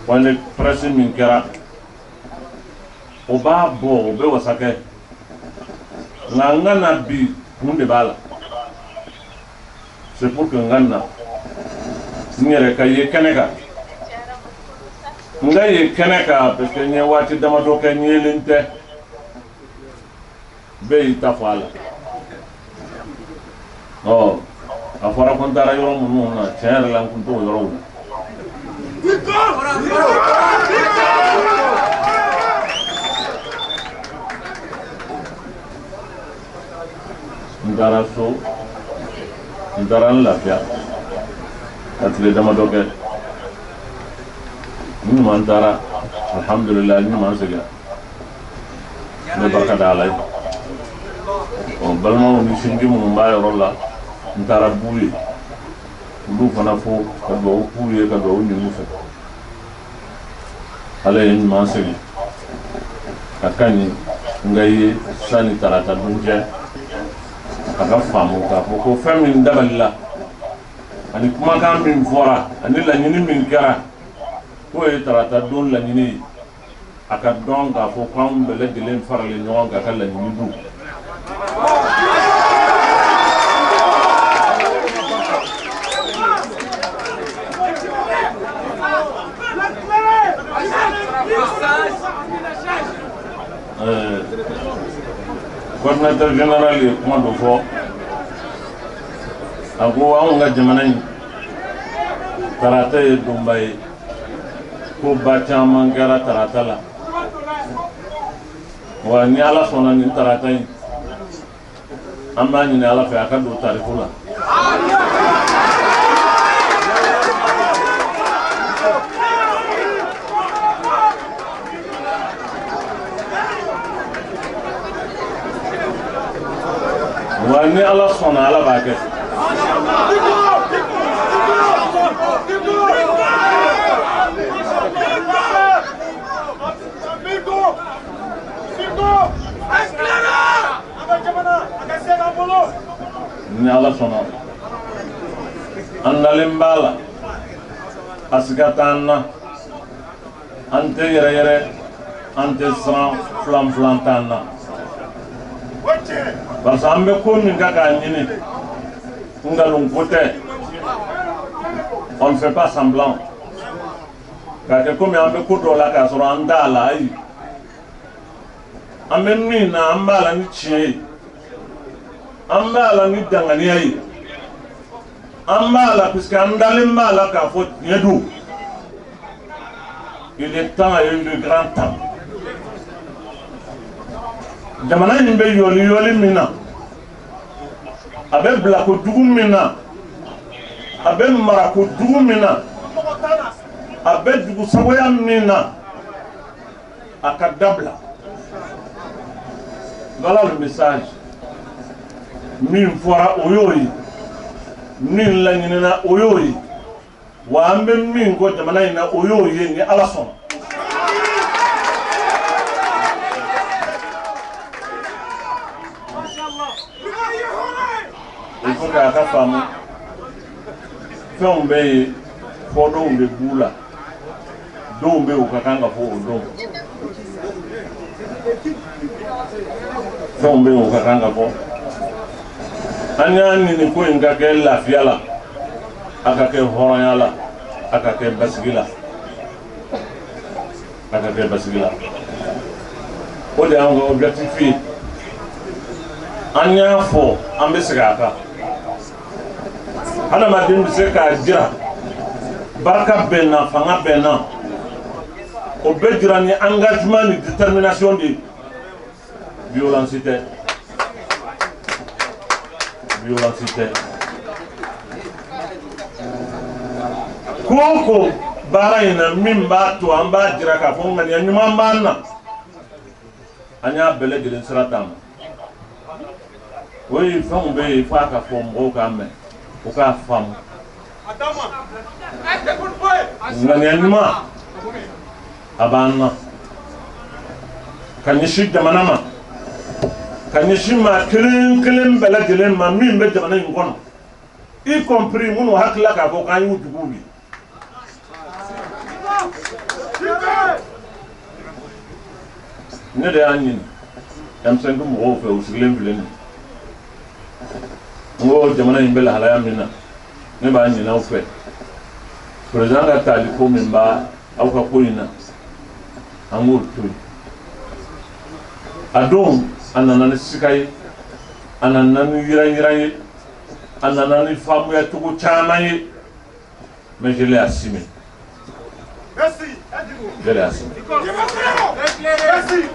Point de presse min kɛra, o b'a bɔ, o bɛ wasa kɛ, nka n ka na bi, kun de b'a la. C'est pour que n ka na n yɛrɛ ka ye kɛnɛ kan, n ka ye kɛnɛ kan, parce que n ye waati damadɔ kɛ n yelen tɛ. Bɛɛ y'i ta fɔ a la. Ɔ, a fɔra ko n taara yɔrɔ minnu na, tiɲɛ yɛrɛ la, n kun t'o yɔrɔw la. N taara so, n taara n lafiya ka tile damadɔ kɛ. N ɲuman taara, alhamdulilayi, n ɲuman seginna. N bɛ barika da Ala ye. Ɔ, balimaw ni sinji minnu b'a yɔrɔ la, n taara b'u ye, olu fana fo ka dugawu k'u ye, ka dugawu ɲini u fɛ. Ala ye n ɲuman segin. A ka ɲi n ka ye sani tarata dun cɛ, a ka faamu k'a fɔ ko fɛn min dabalila, ani kumakan min fɔra, ani laɲini min kɛra, k'o ye tarata don laɲini ye, a ka dɔn k'a fɔ k'anw bɛɛ lajɛlen faralen ɲɔgɔn kan ka laɲini dun. Coordinateur général ye kuma dɔ fɔ, a ko anw ka jamana in, tarata ye donba ye, ko ba caman kɛra tarata la. Wa ni Ala sɔnna, nin tarata in, an b'a ɲini Ala fɛ a ka don tariku la. Wa ni Ala sɔnna, Ala b'a kɛ. Ni Ala sɔnna, an dalen b'a la, a siga t'an na, an tɛ yɛrɛ yɛrɛ, an tɛ siran, filan filan t'an na, barisa an bɛ ko min kan k'a ɲini, nkalon ko tɛ. On ne fait pas semblant k'a kɛ komi an bɛ ko dɔ la k'a sɔrɔ an t'a la. Ayi, an bɛ min na, an b'a la ni tiɲɛ ye, an b'a la ni danganiya ye, an b'a la puisque an dalen b'a la k'a fɔ tiɲɛ don. Il est temps et il est grand temps. Jamana in bɛ yɔli yɔli min na, a bɛ bila ko jugu min na, a bɛ mara ko jugu min na, a bɛ dugusagoya min na, a ka dabila. Voilà le message. Min fɔra, o y'o ye. Min laɲinina, o y'o ye. Wa an bɛ min kɔ jamana in na, o y'o ye, ni Ala sɔnna. Il faut k'a ka faamu, fɛnw bɛ yen, fɔdonw de b'u la, dɔw bɛ yen, u ka kan ka fɔ o don. Fɛnw bɛ yen, u ka kan ka fɔ. An y'a ɲini ko in ka kɛ lafiya la, a ka kɛ hɔrɔnya la, a ka kɛ basigi la, a ka kɛ basigi la. O de y'an ka objectif ye. An y'a fɔ, an bɛ segin a kan. Hadamaden bɛ se k'a jira barika bɛ n na, fanga bɛ n na, o bɛ jira ni engagement ni détermination de ye. Violence tɛ, violence tɛ. Ko o ko baara in na, min b'a to an b'a jira k'a fɔ ŋaniya ɲuman b'an na, an y'a bɛɛ lajɛlen sira d'a ma. O ye fɛnw bɛ yen f'a ka fɔ mɔgɔw k'a mɛn, u k'a faamu. Ŋaniya ɲuman a b'an na ka ɲɛsin jamana ma, ka ɲɛsin maa kelen kelen bɛɛ lajɛlen ma min bɛ jamana in kɔnɔ, y compris minnu hakilila k'a fɔ k'an y'u juguw ye. Ne de y'a ɲini M5 mɔgɔw fɛ, u sigilen filɛ nin. N ko jamana in bɛ lahalaya min na, ne b'a ɲini aw fɛ, président ka taali ko min b'a aw ka ko in na, an k'o to yen. A don, a nana ni sika ye, a nana ni yiran-yiran ye, a nana ni faamuya cogo caman ye, mais je l'ai assumé. Merci. Je l'ai assumé. Merci.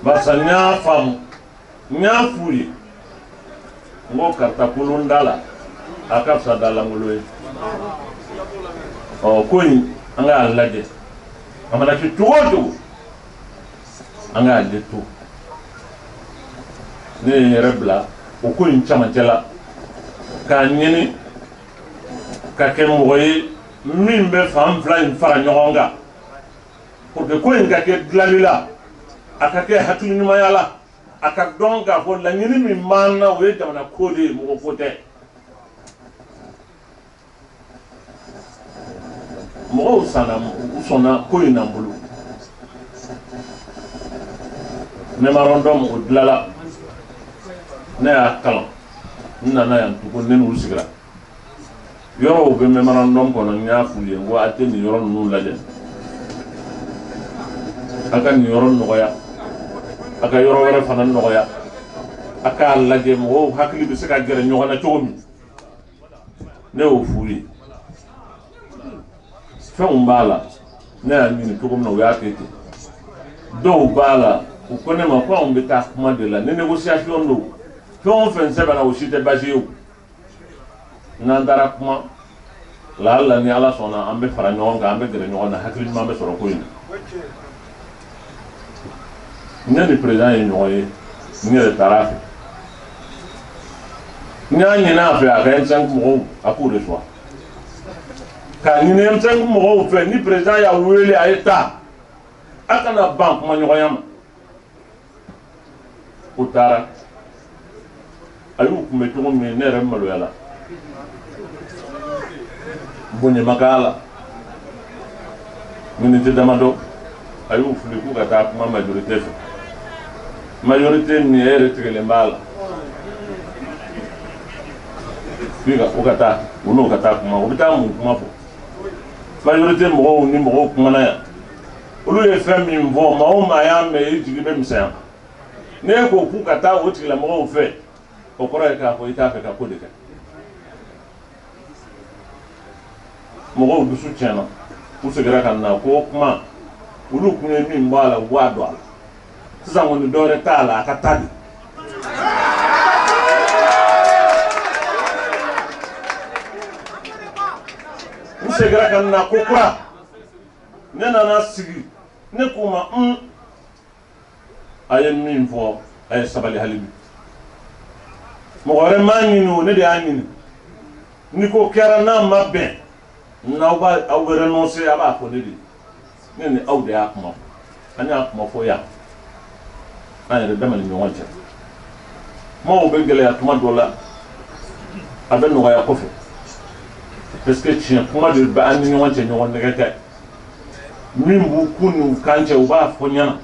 Barisa n y'a faamu, n y'a f'u ye, n ko karita kolon da la, a ka fisa da lankolon ye. Ɔ, ko in, an k'a lajɛ, a mana kɛ cogo o cogo, an k'ale to. Ne ye n yɛrɛ bila o ko in camancɛ la k'a ɲini ka kɛ mɔgɔ ye min bɛ fan fila in fara ɲɔgɔn kan pour que ko in ka kɛ dilanli la, a ka kɛ hakili ɲumanya la, a ka dɔn k'a fɔ laɲini min b'an na, o ye jamana ko de ye, mɔgɔ ko tɛ. Mɔgɔw sanna, u sɔnna ko in na n bolo. Memorandum o dilanla, ne y'a kalan, n nana yan tugun, ne n'u sigira. Yɔrɔw bɛ memorandum kɔnɔ, n y'a f'u ye, n ko a tɛ nin yɔrɔ ninnu lajɛ, a ka nin yɔrɔ nɔgɔya, a ka yɔrɔ wɛrɛ fana nɔgɔya, a k'a lajɛ mɔgɔw hakili bɛ se ka gɛrɛ ɲɔgɔn na cogo min. Ne y'o f'u ye. Fɛnw b'a la, ne y'a ɲini cogo min na, u y'a kɛ ten. Dɔw b'a la, u ko ne ma ko anw bɛ taa kuma de la ni négociation don. Fɛn o fɛn sɛbɛnna, o si tɛ baasi ye. O n'an taara kuma laala, ni Ala sɔnna, an bɛ fara ɲɔgɔn kan, an bɛ gɛrɛ ɲɔgɔn na, hakili ɲuman bɛ sɔrɔ ko in na. Ne ni président ye ɲɔgɔn ye, n yɛrɛ taara a fɛ, n y'a ɲini a fɛ a ka M5 mɔgɔw, a k'o de sɔrɔ k'a ɲini M5 mɔgɔw fɛ, ni président y'a wele, a ye taa, a kana ban kumaɲɔgɔnya ma. O taara, a y'u kunbɛ cogo min, ne yɛrɛ maloya la, bonya ma k'a la. Miniti damadɔ, a y'u fili k'u ka taa kuma majorité fɛ, majorité min e yɛrɛ tigɛlen b'a la, k'i ka u ka taa, u n'o ka taa kuma. U bɛ taa mun kuma fɔ? Majorité mɔgɔw ni mɔgɔw kumana yan, olu ye fɛn min fɔ, maa o maa y'a mɛn, i jigi bɛ misɛnya. N'e ko k'u ka taa o tigilamɔgɔw fɛ, o kɔrɔ ye k'a fɔ i t'a fɛ ka ko de kɛ. Mɔgɔw dusu tiɲɛna, u seginna ka na ko kuma, olu kun ye min bɔ a la, u b'a dɔn a la sisan kɔni, dɔwɛrɛ t'a la, a ka taa de. N seginna ka na ko kura, ne nana sigi, ne k'u ma un, a ye min fɔ, a ye sabali hali bi. Mɔgɔ wɛrɛ m'a ɲini o, ne de y'a ɲini. Ni ko kɛra n'a ma bɛn n'aw b'a, aw bɛ renoncer, a b'a fɔ ne de ye. Ne ni aw de y'a kuma fɔ, an y'a kuma fɔ yan, an yɛrɛ dama ni ɲɔgɔn cɛ. Kumaw bɛ gɛlɛya tuma dɔ la, a bɛ nɔgɔya kɔfɛ, parce que tiɲɛ kuma de bɛ an ni ɲɔgɔn cɛ, ɲɔgɔn nɛgɛ tɛ. Min b'u kun n'u kan cɛ, u b'a fɔ ɲɛna,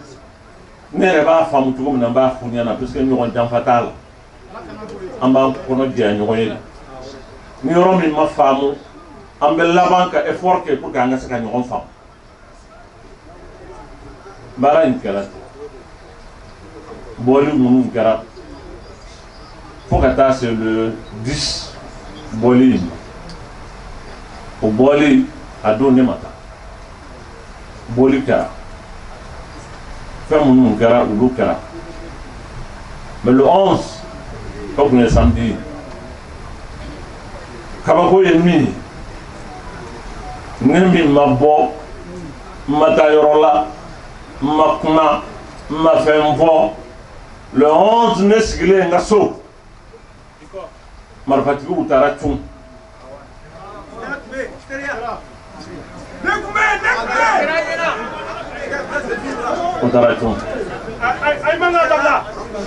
ne yɛrɛ b'a faamu cogo min na, n b'a fɔ ɲɛna, parce que ɲɔgɔn janfa t'a la, an b'an kɔnɔ jɛya ɲɔgɔn ye. Ni yɔrɔ min ma faamu, an bɛ laban ka effort kɛ pour que an ka se ka ɲɔgɔn faamu. Baara in kɛra ten, bɔli minnu kɛra fo ka taa se le 10 bɔli in ma, o bɔli a don ne ma taa. Bɔli kɛra, fɛn minnu kɛra, olu kɛra, mais le 11, o tun ye samedi ye. Kabako ye min ye, ne min ma bɔ, n ma taa yɔrɔ la, n ma kuma, n ma fɛn fɔ, le 11, ne sigilen n ka so, marifatigiw taara cun. U taara cun,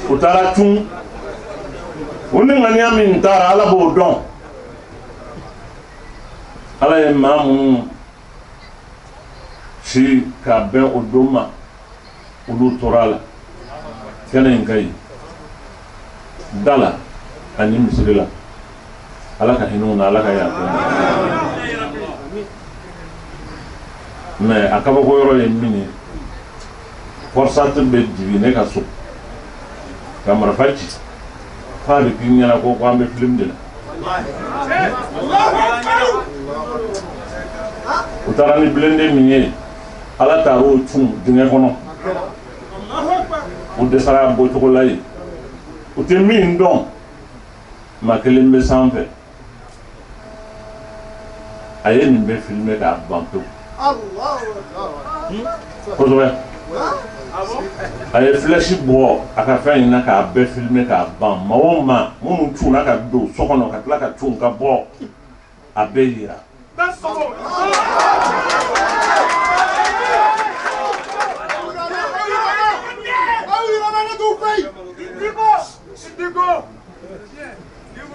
u taara cun. U ni ŋaniya min taara, Ala b'o dɔn. Ala ye maa minnu si ka bɛn o don ma. Olu tora a la kɛnɛ in ka yen da la ani misiri la. Ala ka hinɛ u na, Ala ka yafa u ma. Mais a kabako yɔrɔ ye min ye, FORSAT bɛ jigin ne ka so ka marifa ci f'a bɛ k'i ɲɛna ko an bɛ film de la. U taara ni blindé min ye, Ala taar'o cun dingɛ kɔnɔ, u dɛsɛra a bɔcogo la yen. U tɛ min dɔn, maa kelen bɛ sanfɛ, a ye nin bɛɛ filmer k'a ban pewu. Kosɛbɛ, a ye flèche bɔ a ka fɛn in na k'a bɛɛ filmer k'a ban. Maa o maa minnu cunna ka don so kɔnɔ ka tila ka cun ka bɔ, a bɛɛ yira.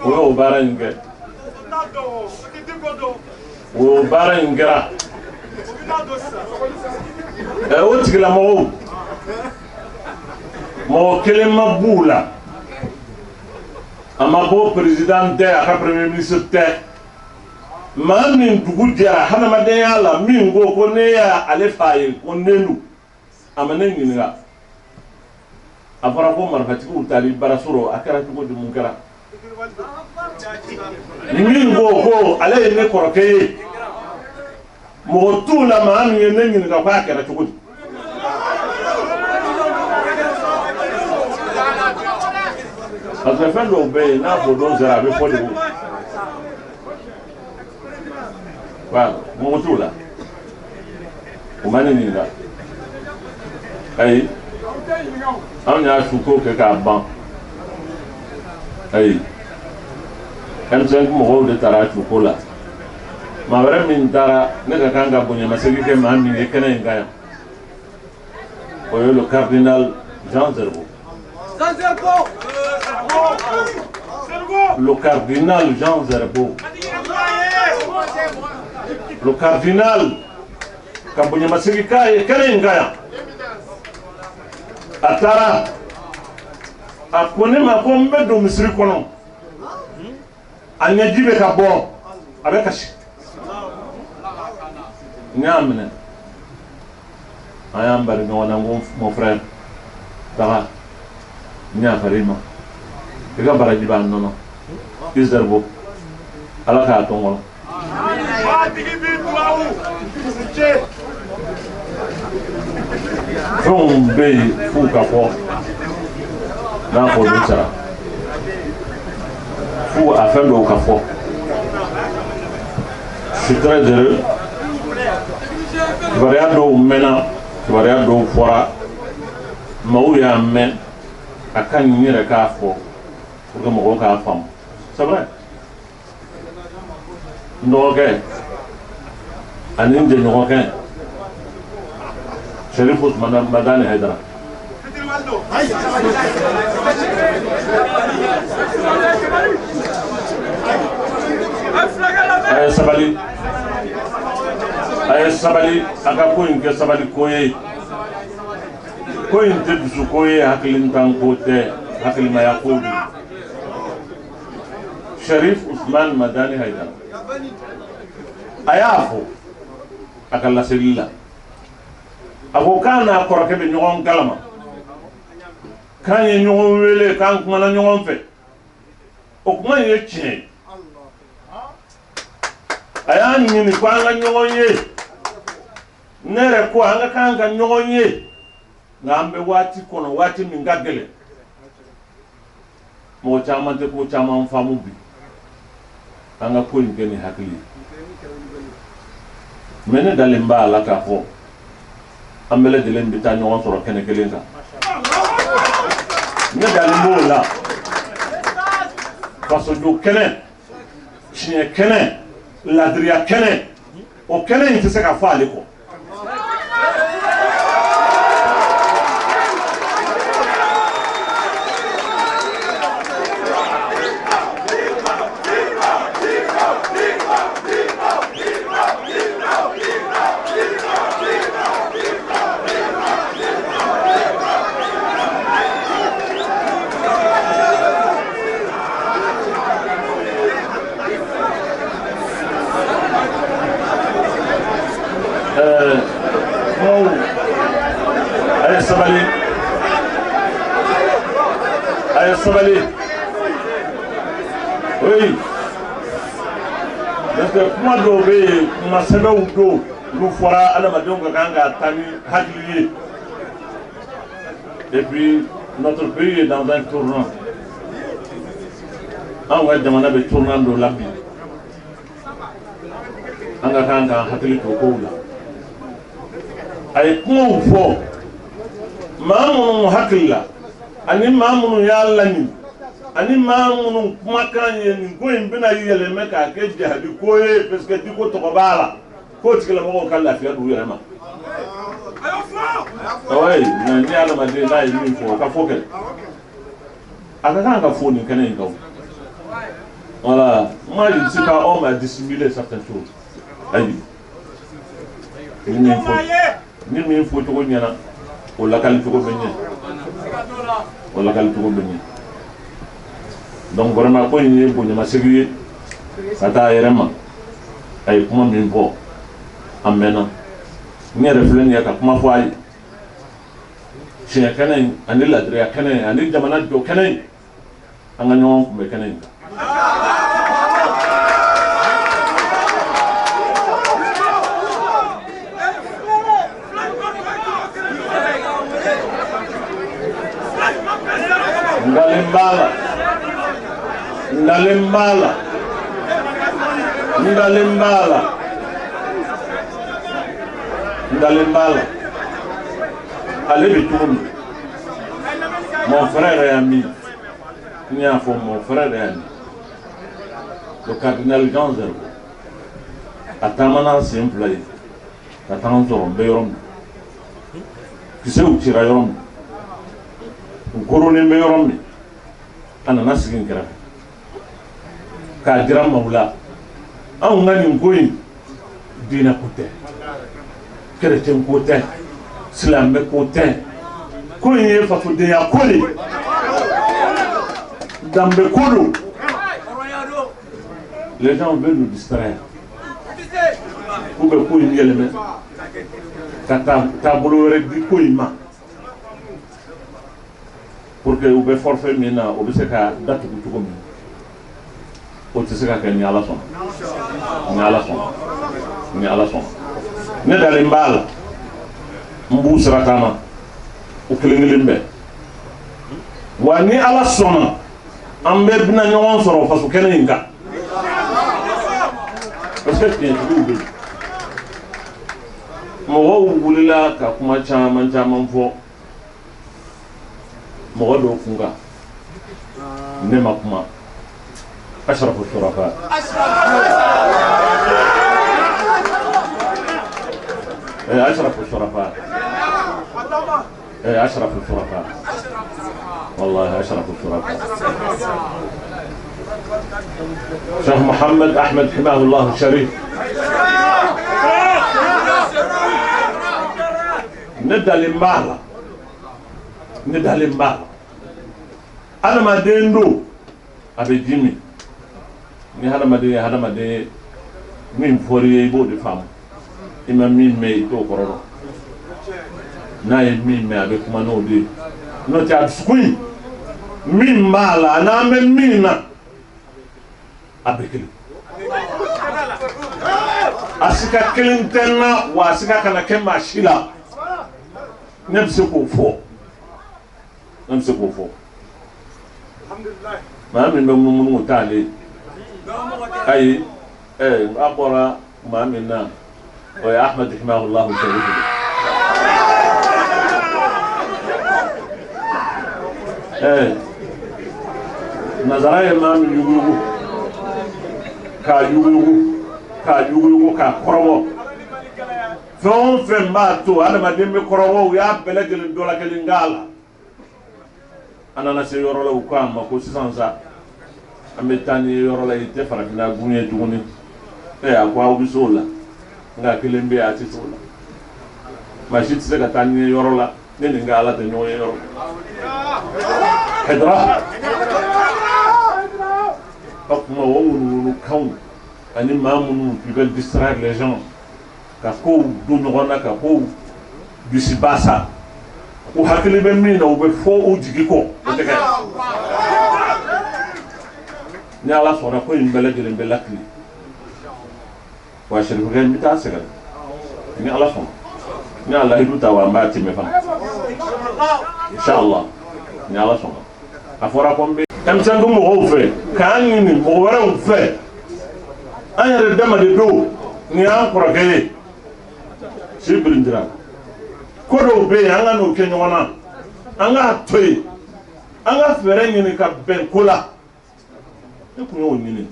O y'o baara in kɛ, o baara in kɛra. O tigilamɔgɔw, mɔgɔ kelen ma b'u la, a ma bɔ président tɛ, a ka premier ministre tɛ. Maa min dugu jɛra hadamadenya la, min ko ko ne y'ale fa ye, ko ne don, a ma ne ɲininka. A fɔra ko marifatigiw taali baraso rɔ, a kɛra cogo di, mun kɛra? Min ko ko ale ye ne kɔrɔkɛ ye, mɔgɔ t'u la maa min ye ne ɲininka k'a kɛra cogo di. Parce que fɛn dɔw bɛ yen, n'a fɔ don sera, a bɛ fɔ de o. Voilà, mɔgɔ t'u la, u ma ne ɲininka. Ayi, anw y'a suko kɛ k'a ban. Ayi, M5 mɔgɔw de taara suko la. Maa wɛrɛ min taara, ne ka kan ka bonyamasegin kɛ maa min ye kɛnɛ in kan yan, o ye le cardinal Jean Zerbo. Le cardinal Jean Zerbo, le cardinal, ka bonyamasegin k'a ye kɛnɛ in kan yan. A taara, a ko ne ma ko n bɛ don misiri kɔnɔ, a ɲɛji bɛ ka bɔ, a bɛ kasi. N y'a minɛ, an y'an bari ɲɔgɔn na. N ko mon frère, taga, n yafara i ma, i ka baraji b'a nɔnɔ i Zerbo, Ala k'a to n kɔnɔ. Fɛnw bɛ yen f'u ka fɔ, n'a fɔ olu sara f'u a fɛn dɔw ka fɔ. Je suis très heureux. Kibaruya dɔw mɛnna, kibaruya dɔw fɔra, maaw y'a mɛn, a ka ɲi n yɛrɛ k'a fɔ pour que mɔgɔw k'a faamu. C'est vrai, n dɔgɔkɛ ani n jɛɲɔgɔnkɛ Sherif Usman Madani Haidara, a ye sabali, a ye sabali, a ka ko in kɛ sabali ko ye. Ko in tɛ dusu ko ye, hakilintan ko tɛ, hakilimaya ko don. Sherif Usman Madani Haidara, a y'a fɔ a ka laseli la, a ko k'a n'a kɔrɔkɛ bɛ ɲɔgɔn kalama, k'an ye ɲɔgɔn wele, k'an kumana ɲɔgɔn fɛ. O kuma in ye tiɲɛ ye. A y'a ɲini ko an ka ɲɔgɔn ye, ne yɛrɛ ko an ka kan ka ɲɔgɔn ye, nka an bɛ waati kɔnɔ, waati min ka gɛlɛn, mɔgɔ caman tɛ ko caman faamu bi. An ka ko in kɛ ni hakili ye. Mais ne dalen b'a la k'a fɔ an bɛɛ lajɛlen bɛ taa ɲɔgɔn sɔrɔ kɛnɛ kelen kan. Ne dalen b'o la. Fasojo kɛnɛ, tiɲɛ kɛnɛ, ladiriya kɛnɛ, o kɛnɛ in tɛ se ka fɔ ale kɔ. Kumaw a ye sabali, a ye sabali. Oui, parce que kuma dɔw bɛ yen, kuma sɛbɛnw don, n'u fɔra adamadenw ka kan ka taa ni hakili ye. Et puis notre pays est dans un tournant. Anw ka jamana bɛ tournant dɔ la bi, an ka kan k'an hakili to kow la. A ye kumaw fɔ maa minnu hakili la, ani maa minnu y'a laɲini, ani maa minnu kumakan ye nin ko in bɛna yɛlɛmɛ k'a kɛ jihadi ko ye, parce que Dicko tɔgɔ b'a la, k'o tigilamɔgɔw ka lafiya d'u yɛrɛ ma. Oui, mais ni adamaden n'a ye min fɔ, o ka fɔ kɛ, a ka kan ka fɔ nin kɛnɛ in kan. Voilà, moi je ne suis pas homme à dissimuler certaines choses. Ayi, ni min fɔ, ni min fɔ cogo ɲɛna, o lakali cogo bɛ ɲɛ, o lakali cogo bɛ ɲɛ. Donc vraiment, ko in ye bonyamasegin ye ka taa a yɛrɛ ma. A ye kuma min fɔ a mɛnna, n yɛrɛ filɛ nin ye ka kuma fɔ a ye tiɲɛ kɛnɛ in ani ladiriya kɛnɛ in ani jamana jɔ kɛnɛ in, an ka ɲɔgɔn kunbɛ kɛnɛ in kan. N dalen b'a la, n dalen b'a la, n dalen b'a la, n dalen b'a la. Ale bɛ cogo min, mon frère et ami, n y'a fɔ, mon frère et ami, le cardinal Jean Zerbo, a taamana sen fila ye ka taa n sɔrɔ n bɛ yɔrɔ min, kisɛw cira yɔrɔ min, n koronnen bɛ yɔrɔ min, a nana sigi n kɛrɛfɛ k'a jira maaw la anw ka nin ko in diinɛ ko tɛ, chrétien ko tɛ, silamɛ ko tɛ, ko in ye fasodenya ko de ye, danbe ko don. Les gens veulent nous distraire, k'u bɛ ko in yɛlɛmɛ ka taa taabolo wɛrɛ di ko in ma pour que u bɛ forfait min na, o bɛ se ka datugu cogo min. O tɛ se ka kɛ ni Ala sɔnna, ni Ala sɔnna, ni Ala sɔnna. Ne dalen b'a la, n b'u sira taama u kelen kelen bɛɛ wa. Ni Ala sɔnna, an bɛɛ bɛna ɲɔgɔn sɔrɔ faso kɛnɛ in kan, parce que tiɲɛtigiw bɛ yen. Mɔgɔw wulila ka kuma caman caman fɔ mɔgɔ dɔw kun kan, ne ma kuma. Ashrafu Shurafa, Ashrafu Shurafa, Ashrafu Shurafa, والله أشرف الشرفاء، شيخ محمد أحمد حماه الله الشريف. Ne dalen b'a la, ne dalen b'a la. Adamaden don, a bɛ ji min. Ni hadamaden ye hadamaden ye, min fɔr'i ye, i b'o de faamu. I ma min mɛn, i t'o kɔrɔ dɔn. N'a ye min mɛn, a bɛ kuma n'o de ye. N'o tɛ, a dusukun in min b'a la, a n'an bɛ min na, a bɛ kelen. A sika kelen tɛ n na, wa a sika kana kɛ maa si la. Ne bɛ se k'o fɔ, ne bɛ se k'o fɔ. Maa min bɛ munumunu, o t'ale ye. Ayi, a bɔra maa min na, o ye Ahmed Himahullahu Sharif de. Nazara ye maa min yuguyugu, k'a yuguyugu, k'a yuguyugu, k'a kɔrɔbɔ, fɛn o fɛn b'a to adamaden bɛ kɔrɔbɔ, u y'a bɛɛ lajɛlen dɔ la kelen k'a la. An nana se yɔrɔ la, u ko a ma ko sisan sa, an bɛ taa ni yɔrɔ la, i tɛ farafinna gun ye tuguni. A ko aw bɛ se o la, nka kelen bɛ yen, a tɛ se o la. Maa si tɛ se ka taa ni yɔrɔ la ne ni n ka Ala tɛ ɲɔgɔn ye yɔrɔ. Hayidara, o tuma o ŋunuŋunukanw ani maa minnu qui veulent distraire les gens. Ka kow don ɲɔgɔn na, ka kow bisibasa, u hakili bɛ min na, u bɛ fɔ u jigi kɔ, o tɛ kɛ. Ni Ala sɔnna, ko in bɛɛ lajɛlen bɛ lakile. Wa Serifukɛ, n bɛ taa sɛgɛrɛ ni Ala sɔnna. Ni a lahidu ta, wa n b'a tɛmɛ fana, inshallah, ni Ala sɔnna. A fɔra ko n bɛ M5 mɔgɔw fɛ k'an ɲini mɔgɔ wɛrɛw fɛ, an yɛrɛ dama de don. Nin y'an kɔrɔkɛ ye, si birintira. Ko dɔw bɛ yen, an ka n'o kɛ ɲɔgɔn na, an k'a to yen, an ka fɛɛrɛ ɲini ka bɛn ko la. Ne kun y'o ɲini,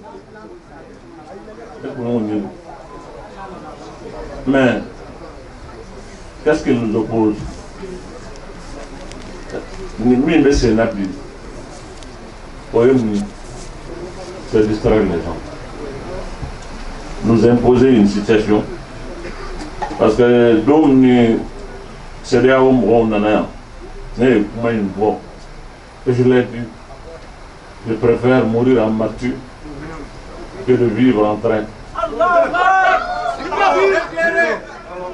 ne kun y'o ɲini, mais qu'est-ce qui nous oppose? Ni min bɛ sen na bi, o ye mun ye? C'est distraire les gens, nous imposer une situation, parce que don min CEDEAO mɔgɔw nana yan, ne ye kuma in fɔ et je l'ai dit: je préfère mourir en martyr que de vivre en traître.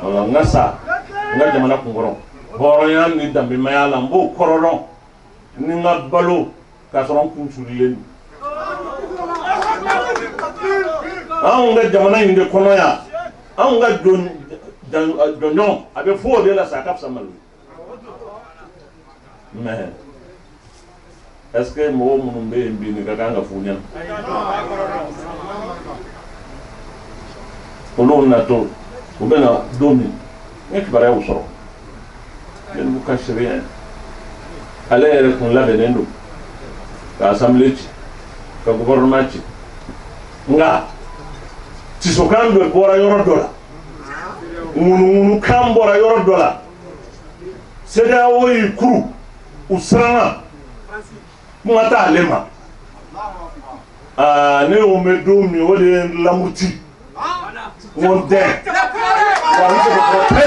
Voilà, n ka sa n ka jamana kunkɔrɔ hɔrɔnya ni danbemaya la, n b'o kɔrɔ dɔn ni n ka balo k'a sɔrɔ n kun sulilen don. Anw ka jamana in de kɔnɔ yan, anw ka jɔnjɔn a bɛ fɔ o de la sa, a ka fisa Mali. Mais est-ce que mɔgɔ minnu bɛ yen bi, nin ka kan ka f'u ɲɛna? Olu natɔ, u bɛ na don min, n ye kibaruyaw sɔrɔ, je ne vous cache rien, ale yɛrɛ kun labɛnnen don ka assemblée ci, ka gouvernement ci, nka tisokan dɔ bɔra yɔrɔ dɔ la, ŋunuŋunukan bɔra yɔrɔ dɔ la, CEDEAO y'i kuru, u siranna, kuma t'ale ma. Aa, ne y'o mɛn don min, o de ye n lamuruti. N ko n tɛ wa, n tɛ k'o tɛ.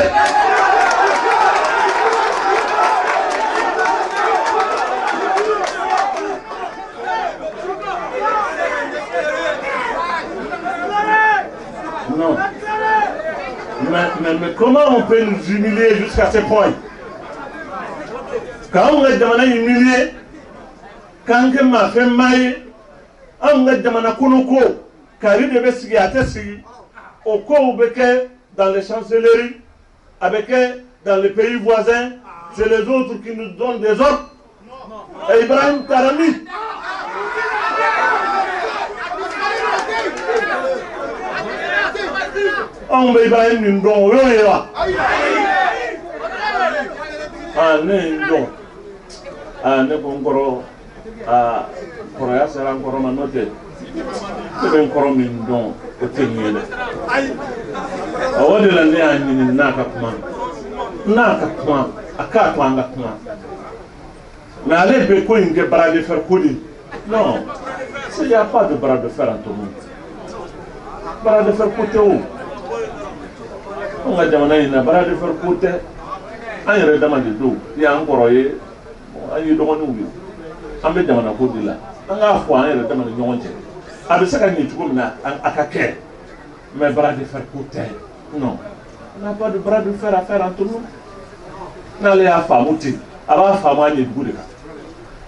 Non. Mais comment on peut nous humilier jusqu'à ce point? K'anw ka jamana humilier, k'an kɛ maafɛn maa ye, anw ka jamana kɔnɔ ko kari de bɛ sigi, a tɛ sigi, o kow bɛ kɛ dans les chancelleries, a bɛ kɛ dans les pays voisins, c'est les autres qui nous donnent des ordres. Et Ibrahim Tarami, anw bɛ Ibrahim nin dɔn, o y'o ye wa? Aa, ne ye n dɔn. Aa, ne ko n kɔrɔ, aa, kɔrɔya sera n kɔrɔ ma, n'o tɛ ne bɛ n kɔrɔ min dɔn, o tɛ nin ye dɛ. O de la ne y'a ɲini n'a ka kuma, n'a ka kuma, a k'a to an ka kuma. Mais ale bɛ ko in kɛ bras de fer ko de ye. Non, il n'y a pas de bras de fer entre nous. Bras de fer ko tɛ o. Anw ka jamana in na, bras de fer ko tɛ. An yɛrɛ dama de don. I y'an kɔrɔ ye, an ye dɔgɔninw ye, an bɛ jamana ko de la. An k'a fɔ an yɛrɛ dama ni ɲɔgɔn cɛ, a bɛ se ka ɲɛ cogo min na, a ka kɛ. Mais bras de fer ko tɛ. Non, on n'a pas de bras de fer à faire entre nous. N'ale y'a faamu ten, a b'a faamu a ɲɛ dugu de kan.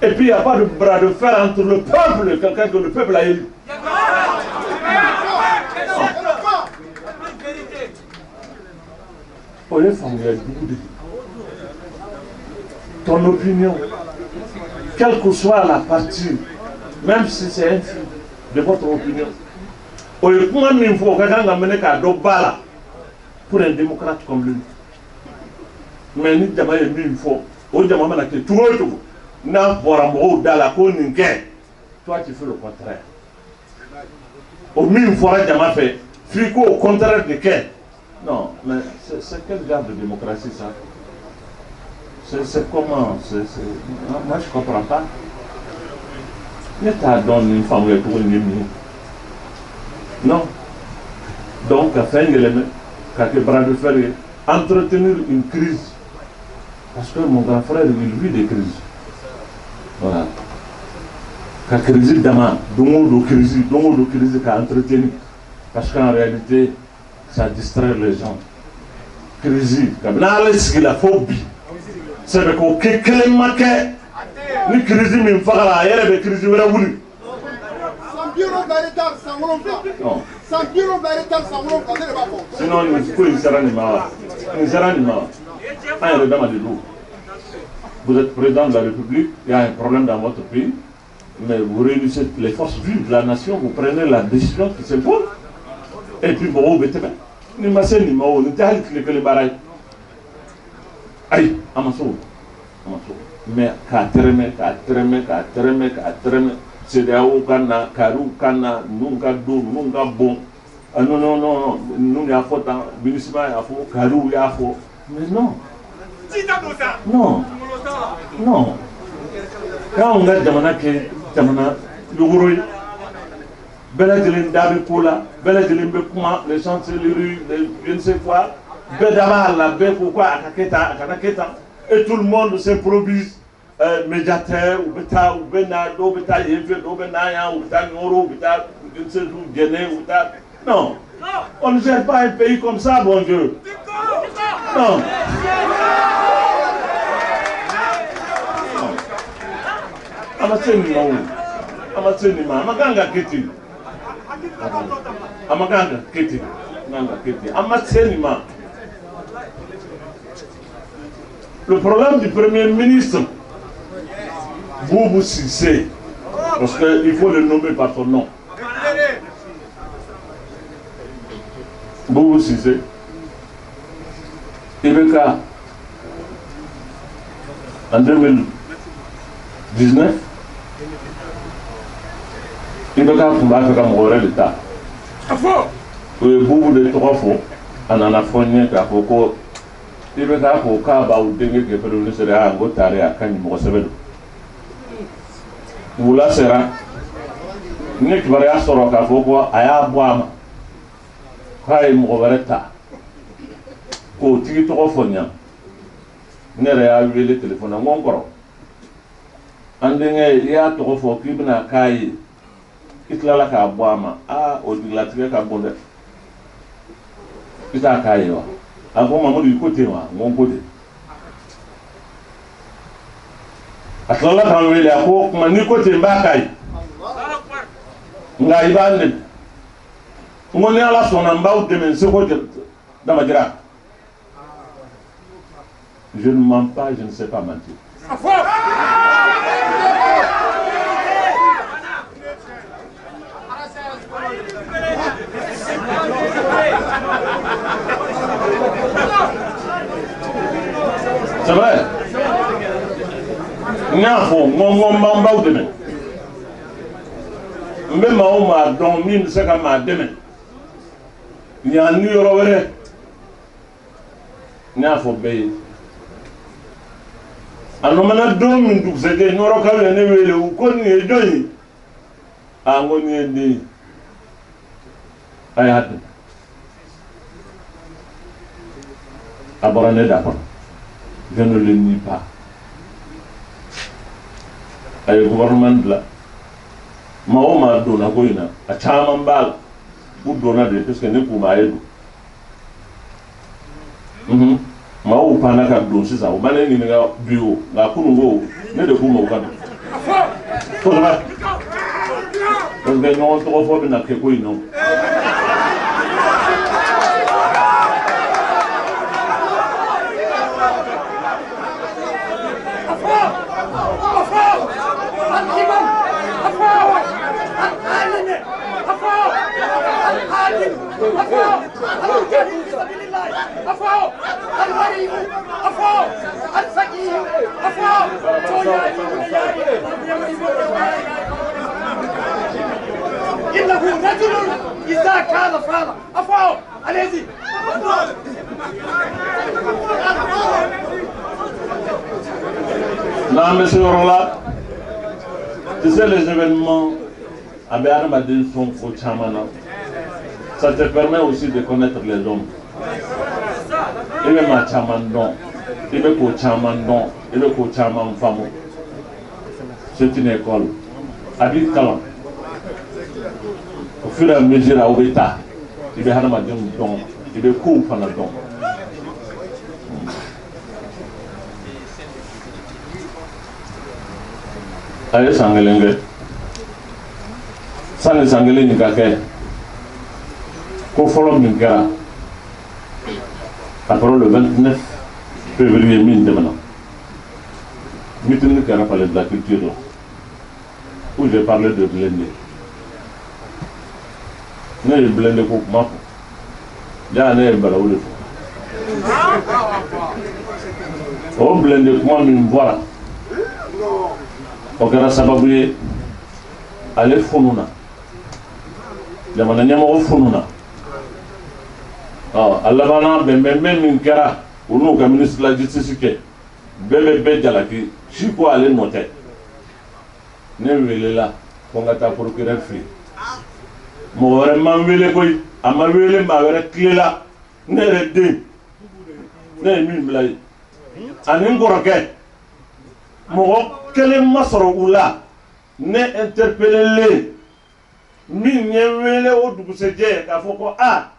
Et puis il n'y a pas de bras de fer entre le peuple et quelqu'un que le peuple a élu. O ye faamuya jugu de ye. Ton opinion, quelle que soit la partie, même si c'est infime de votre opinion, o ye kuma min fɔ, o ka kan ka minɛ k'a dɔn ba la pour un démocrate comme lui. Mais ni jama ye min fɔ, o jama mana kɛ cogo o cogo, n'a bɔra mɔgɔw da la ko nin kɛ, toi tu fais le contraire. O min fɔra jama fɛ, f'i k'o contraire de kɛ. Non, mais c'est quel genre de démocratie, ça? C'est comment? Moi, je comprends pas. Ne t'a dɔn nin faamuya cogo nin ye min ye. Non. Donc ka fɛn yɛlɛmɛ ka kɛ bras de fer ye, entretenir une crise, parce que mon grand frère, il vit des crises. Voilà, ka crise dama, don o don crise, don o don crise, ka entretenir, parce qu'en réalité ça distrait les gens. Crise kabini ale sigila fo bi sɛbɛko kɛ kelen ma kɛ ni crise min fagara a yɛrɛ bɛ crise wɛrɛ wuli. Sinon nin ko in sera nin ma wa? Nin sera nin ma wa? An yɛrɛ dama de don. Vous êtes président de la République, il y a un problème dans votre pays, mais vous réunissez les forces vives de la nation, vous prenez la décision qui s'impose, et puis mɔgɔw bɛ tɛmɛ. Ni ma se nin ma o, nin tɛ hali tile kelen baara ye. Ayi, a ma se o, a ma se o. Mais k'a tɛrɛmɛ, k'a tɛrɛmɛ, k'a tɛrɛmɛ, k'a tɛrɛmɛ, CEDEAO ka na, kariw ka na, ninnu ka don, ninnu ka bon. Ah non, non, non, ninnu y'a fɔ tan, MINUSMA y'a fɔ, kariw y'a fɔ. Mais non. Non, non. K'anw ka jamana kɛ jamana yogoro ye, bɛɛ lajɛlen da bɛ ko la, bɛɛ lajɛlen bɛ kuma, les chancelleries, les je ne sais quoi, bɛɛ da b'a la, bɛɛ ko ko a ka kɛ tan, a kana kɛ tan, et tout le monde s'improvise médiateur, u bɛ taa, u bɛ na, dɔw bɛ taa yen fɛ, dɔw bɛ na yan, u bɛ taa Nioro, u bɛ taa je ne sais où, Djenné, u bɛ taa. Non, on ne gère pas un pays comme ça, bon Dieu. Non. A ma se nin ma o, a ma se nin ma, a ma kan ka kɛ ten, a ma kan ka kɛ ten, a ma kan ka kɛ ten, a ma se nin ma. Le problème du premier ministre Boubou Cissé, parce qu'il faut le nommer par son nom. Boubou Cissé, IBK, en 2019, IBK tun b'a fɛ ka mɔgɔ wɛrɛ de ta. O ye Boubou de tɔgɔ fɔ, a nana fɔ n ye k'a fɔ ko IBK ko k'a b'aw denkɛ kɛ premier ministre ye, a n ko tare a ka ɲi mɔgɔ sɛbɛ don. Wula sera, n ye kibaruya sɔrɔ k'a fɔ ko a y'a bɔ a ma k'a ye mɔgɔ wɛrɛ ta k'o tigi tɔgɔ fɔ ɲa. Ne yɛrɛ y'a wele telefɔni na, n ko n kɔrɔ, an denkɛ i y'a tɔgɔ fɔ k'i bɛna k'a ye, i tilala k'a bɔ a ma, aa o jigilatigɛ ka bon dɛ, i t'a k'a ye wa? A ko Mamadu i ko ten wa? N ko n ko ten. A tilala k'an wele, a ko kuma n'i ko ten n b'a k'a ye, nka i b'an dɛmɛ. N ko ni Ala sɔnna n b'aw dɛmɛ n seko damajira. Je ne mens pas, je ne sais pas mentir. C'est vrai. N y'a fɔ n ko n b'an baw dɛmɛ. N bɛ maa o maa dɔn min bɛ se ka maa dɛmɛ yan ni yɔrɔ wɛrɛ, n y'a fɔ bɛɛ ye. A nɔmana don min dugusɛjɛ Ɲɔrɔkaw ye ne wele, u ko nin ye jɔn ye? A n ko nin ye n den ye, a y'a dɛmɛ. A bɔra ne da kɔnɔ, je ne le nie pas. A ye gouvernement bila, maa o maa donna ko in na, a caman b'a la, u donna de parce que ne k'u ma a ye don. Maaw panna ka don sisan, u ma ne ɲininka bi o, nka kunun ko ne de k'u ma u ka don. Kosɛbɛ, parce que ɲɔgɔn tɔgɔ fɔ bɛna kɛ ko in na. إنه رجل إذا كان فعل أفعل عليه. N'an bɛ se yɔrɔ la, tu sais, les événements a bɛ adamaden sɔn ko caman na. Ça te permet aussi de connaître les hommes. I bɛ maa caman dɔn, i bɛ ko caman dɔn, i bɛ ko caman faamu. C'est une école. A b'i kalan. Au fur et à mesure aw bɛ taa, i bɛ hadamadenw dɔn, i bɛ kow fana dɔn. A ye san kelen kɛ. Sani san kelen nin ka kɛ, ko fɔlɔ min kɛra, a kɛra le 29 février min tɛmɛna, meeting kɛra Palais de la Culture la, où j'ai parlé de blindé. Ne ye blindé ko kuma fɔ, ja ne ye balawu de fɔ. O blindé kuma min bɔra, o kɛra sababu ye ale fununa, jamana ɲɛmɔgɔ fununa. Ɔ a labanna bɛnbɛnbɛn min kɛra u n'u ka ministre de la justice kɛ, bɛɛ bɛ bɛɛ jalaki, si ko ale nɔ tɛ. Ne welela ko n ka taa procureur fɛ yen. Mɔgɔ wɛrɛ ma n wele koyi, a ma wele maa wɛrɛ tile la. Ne yɛrɛ den, ne ye min bila yen, ani n kɔrɔkɛ, mɔgɔ kelen ma sɔrɔ u la ne interpellé min ye n wele o dugusɛjɛ k'a fɔ ko a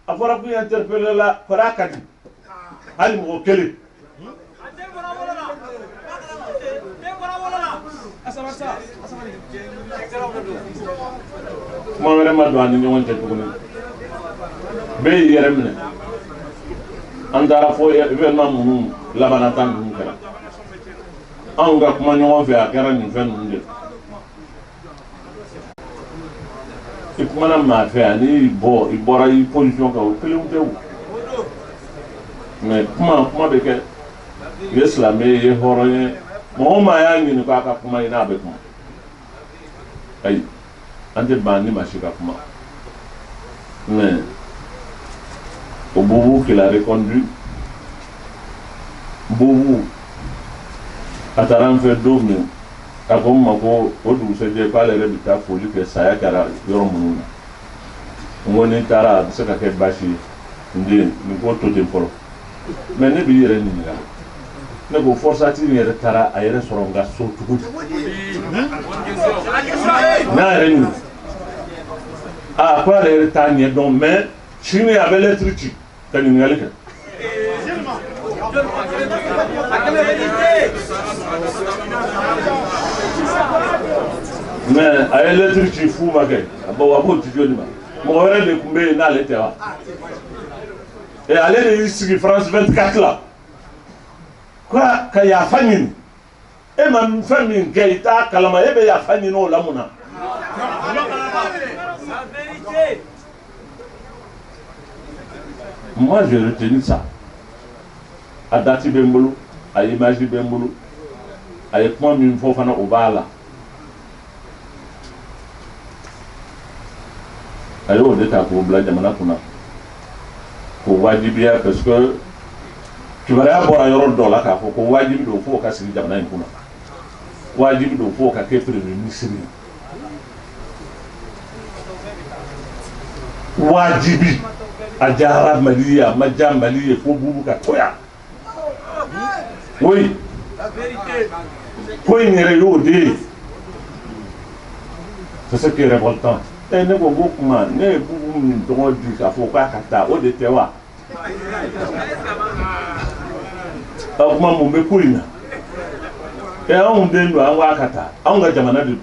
a fɔra k'u interpellé la kɔrɔ ka di, hali mɔgɔ kelen. Kuma wɛrɛ ma don an ni ɲɔgɔn cɛ tuguni, bɛɛ y'i yɛrɛ minɛ. An taara fo événement minnu labanna ta ninnu kɛra, anw ka kuma ɲɔgɔn fɛ, a kɛra nin fɛn ninnu de. I kumana maa fɛ ani i bɔ i bɔra i position kan, o kelenw tɛ o. Mais kuma bɛ kɛ, i ye silamɛ ye, i ye hɔrɔn ye, mɔgɔ o maa y'a ɲini k'a ka kuma i n'a bɛ kuma. Ayi, an tɛ ban ni maa si ka kuma. Mais au Boubou qu'il a reconduit, Boubou a taara an fɛ don min, a ko n ma ko o dugusɛjɛ k'ale yɛrɛ bɛ taa foli kɛ saya kɛra yɔrɔ minnu na. N ko n'i taara a bɛ se ka kɛ baasi ye, n den, nin ko to ten fɔlɔ. Mais ne b'i yɛrɛ ɲininka, ne ko Forsati in yɛrɛ taara a yɛrɛ sɔrɔ n ka so cogo di? N'a yɛrɛ ɲininka, aa ko ale yɛrɛ t'a ɲɛ dɔn, mais sini a bɛ lɛtiri ci ka ɲininkali kɛ. Mais a ye lɛtiri ci fu ma kɛ, bon a b'o ci joli ma? Mɔgɔ wɛrɛ de tun bɛ yen n'ale tɛ wa? Et ale de y'i sigi France 24 la ka yafa ɲini. E ma fɛn min kɛ i t'a kalama, e bɛ yafa ɲini o la mun na? Moi j'ai retenu ça. A date bɛ n bolo, a image bɛ n bolo, a ye kuma min fɔ fana o b'a la. A y'o de ta k'o bila jamana kunna, k'o wajibiya, parce que kibaruya bɔra yɔrɔ dɔ la k'a fɔ ko wajibi don f'o ka sigi jamana in kunna, wajibi don f'o ka kɛ premier ministre ye, wajibi. A diyara Mali ye, a ma diya Mali ye, fo Boubou ka to yan. Oui, ko in yɛrɛ y'o de ye. C'est ce qui est révoltant. Ne ko ko kuma, ne ye Boubou min tɔgɔ di k'a fɔ k'a ka taa, o de tɛ wa? O kuma mun bɛ ko in na? Anw den don, an ko a ka taa, anw ka jamana de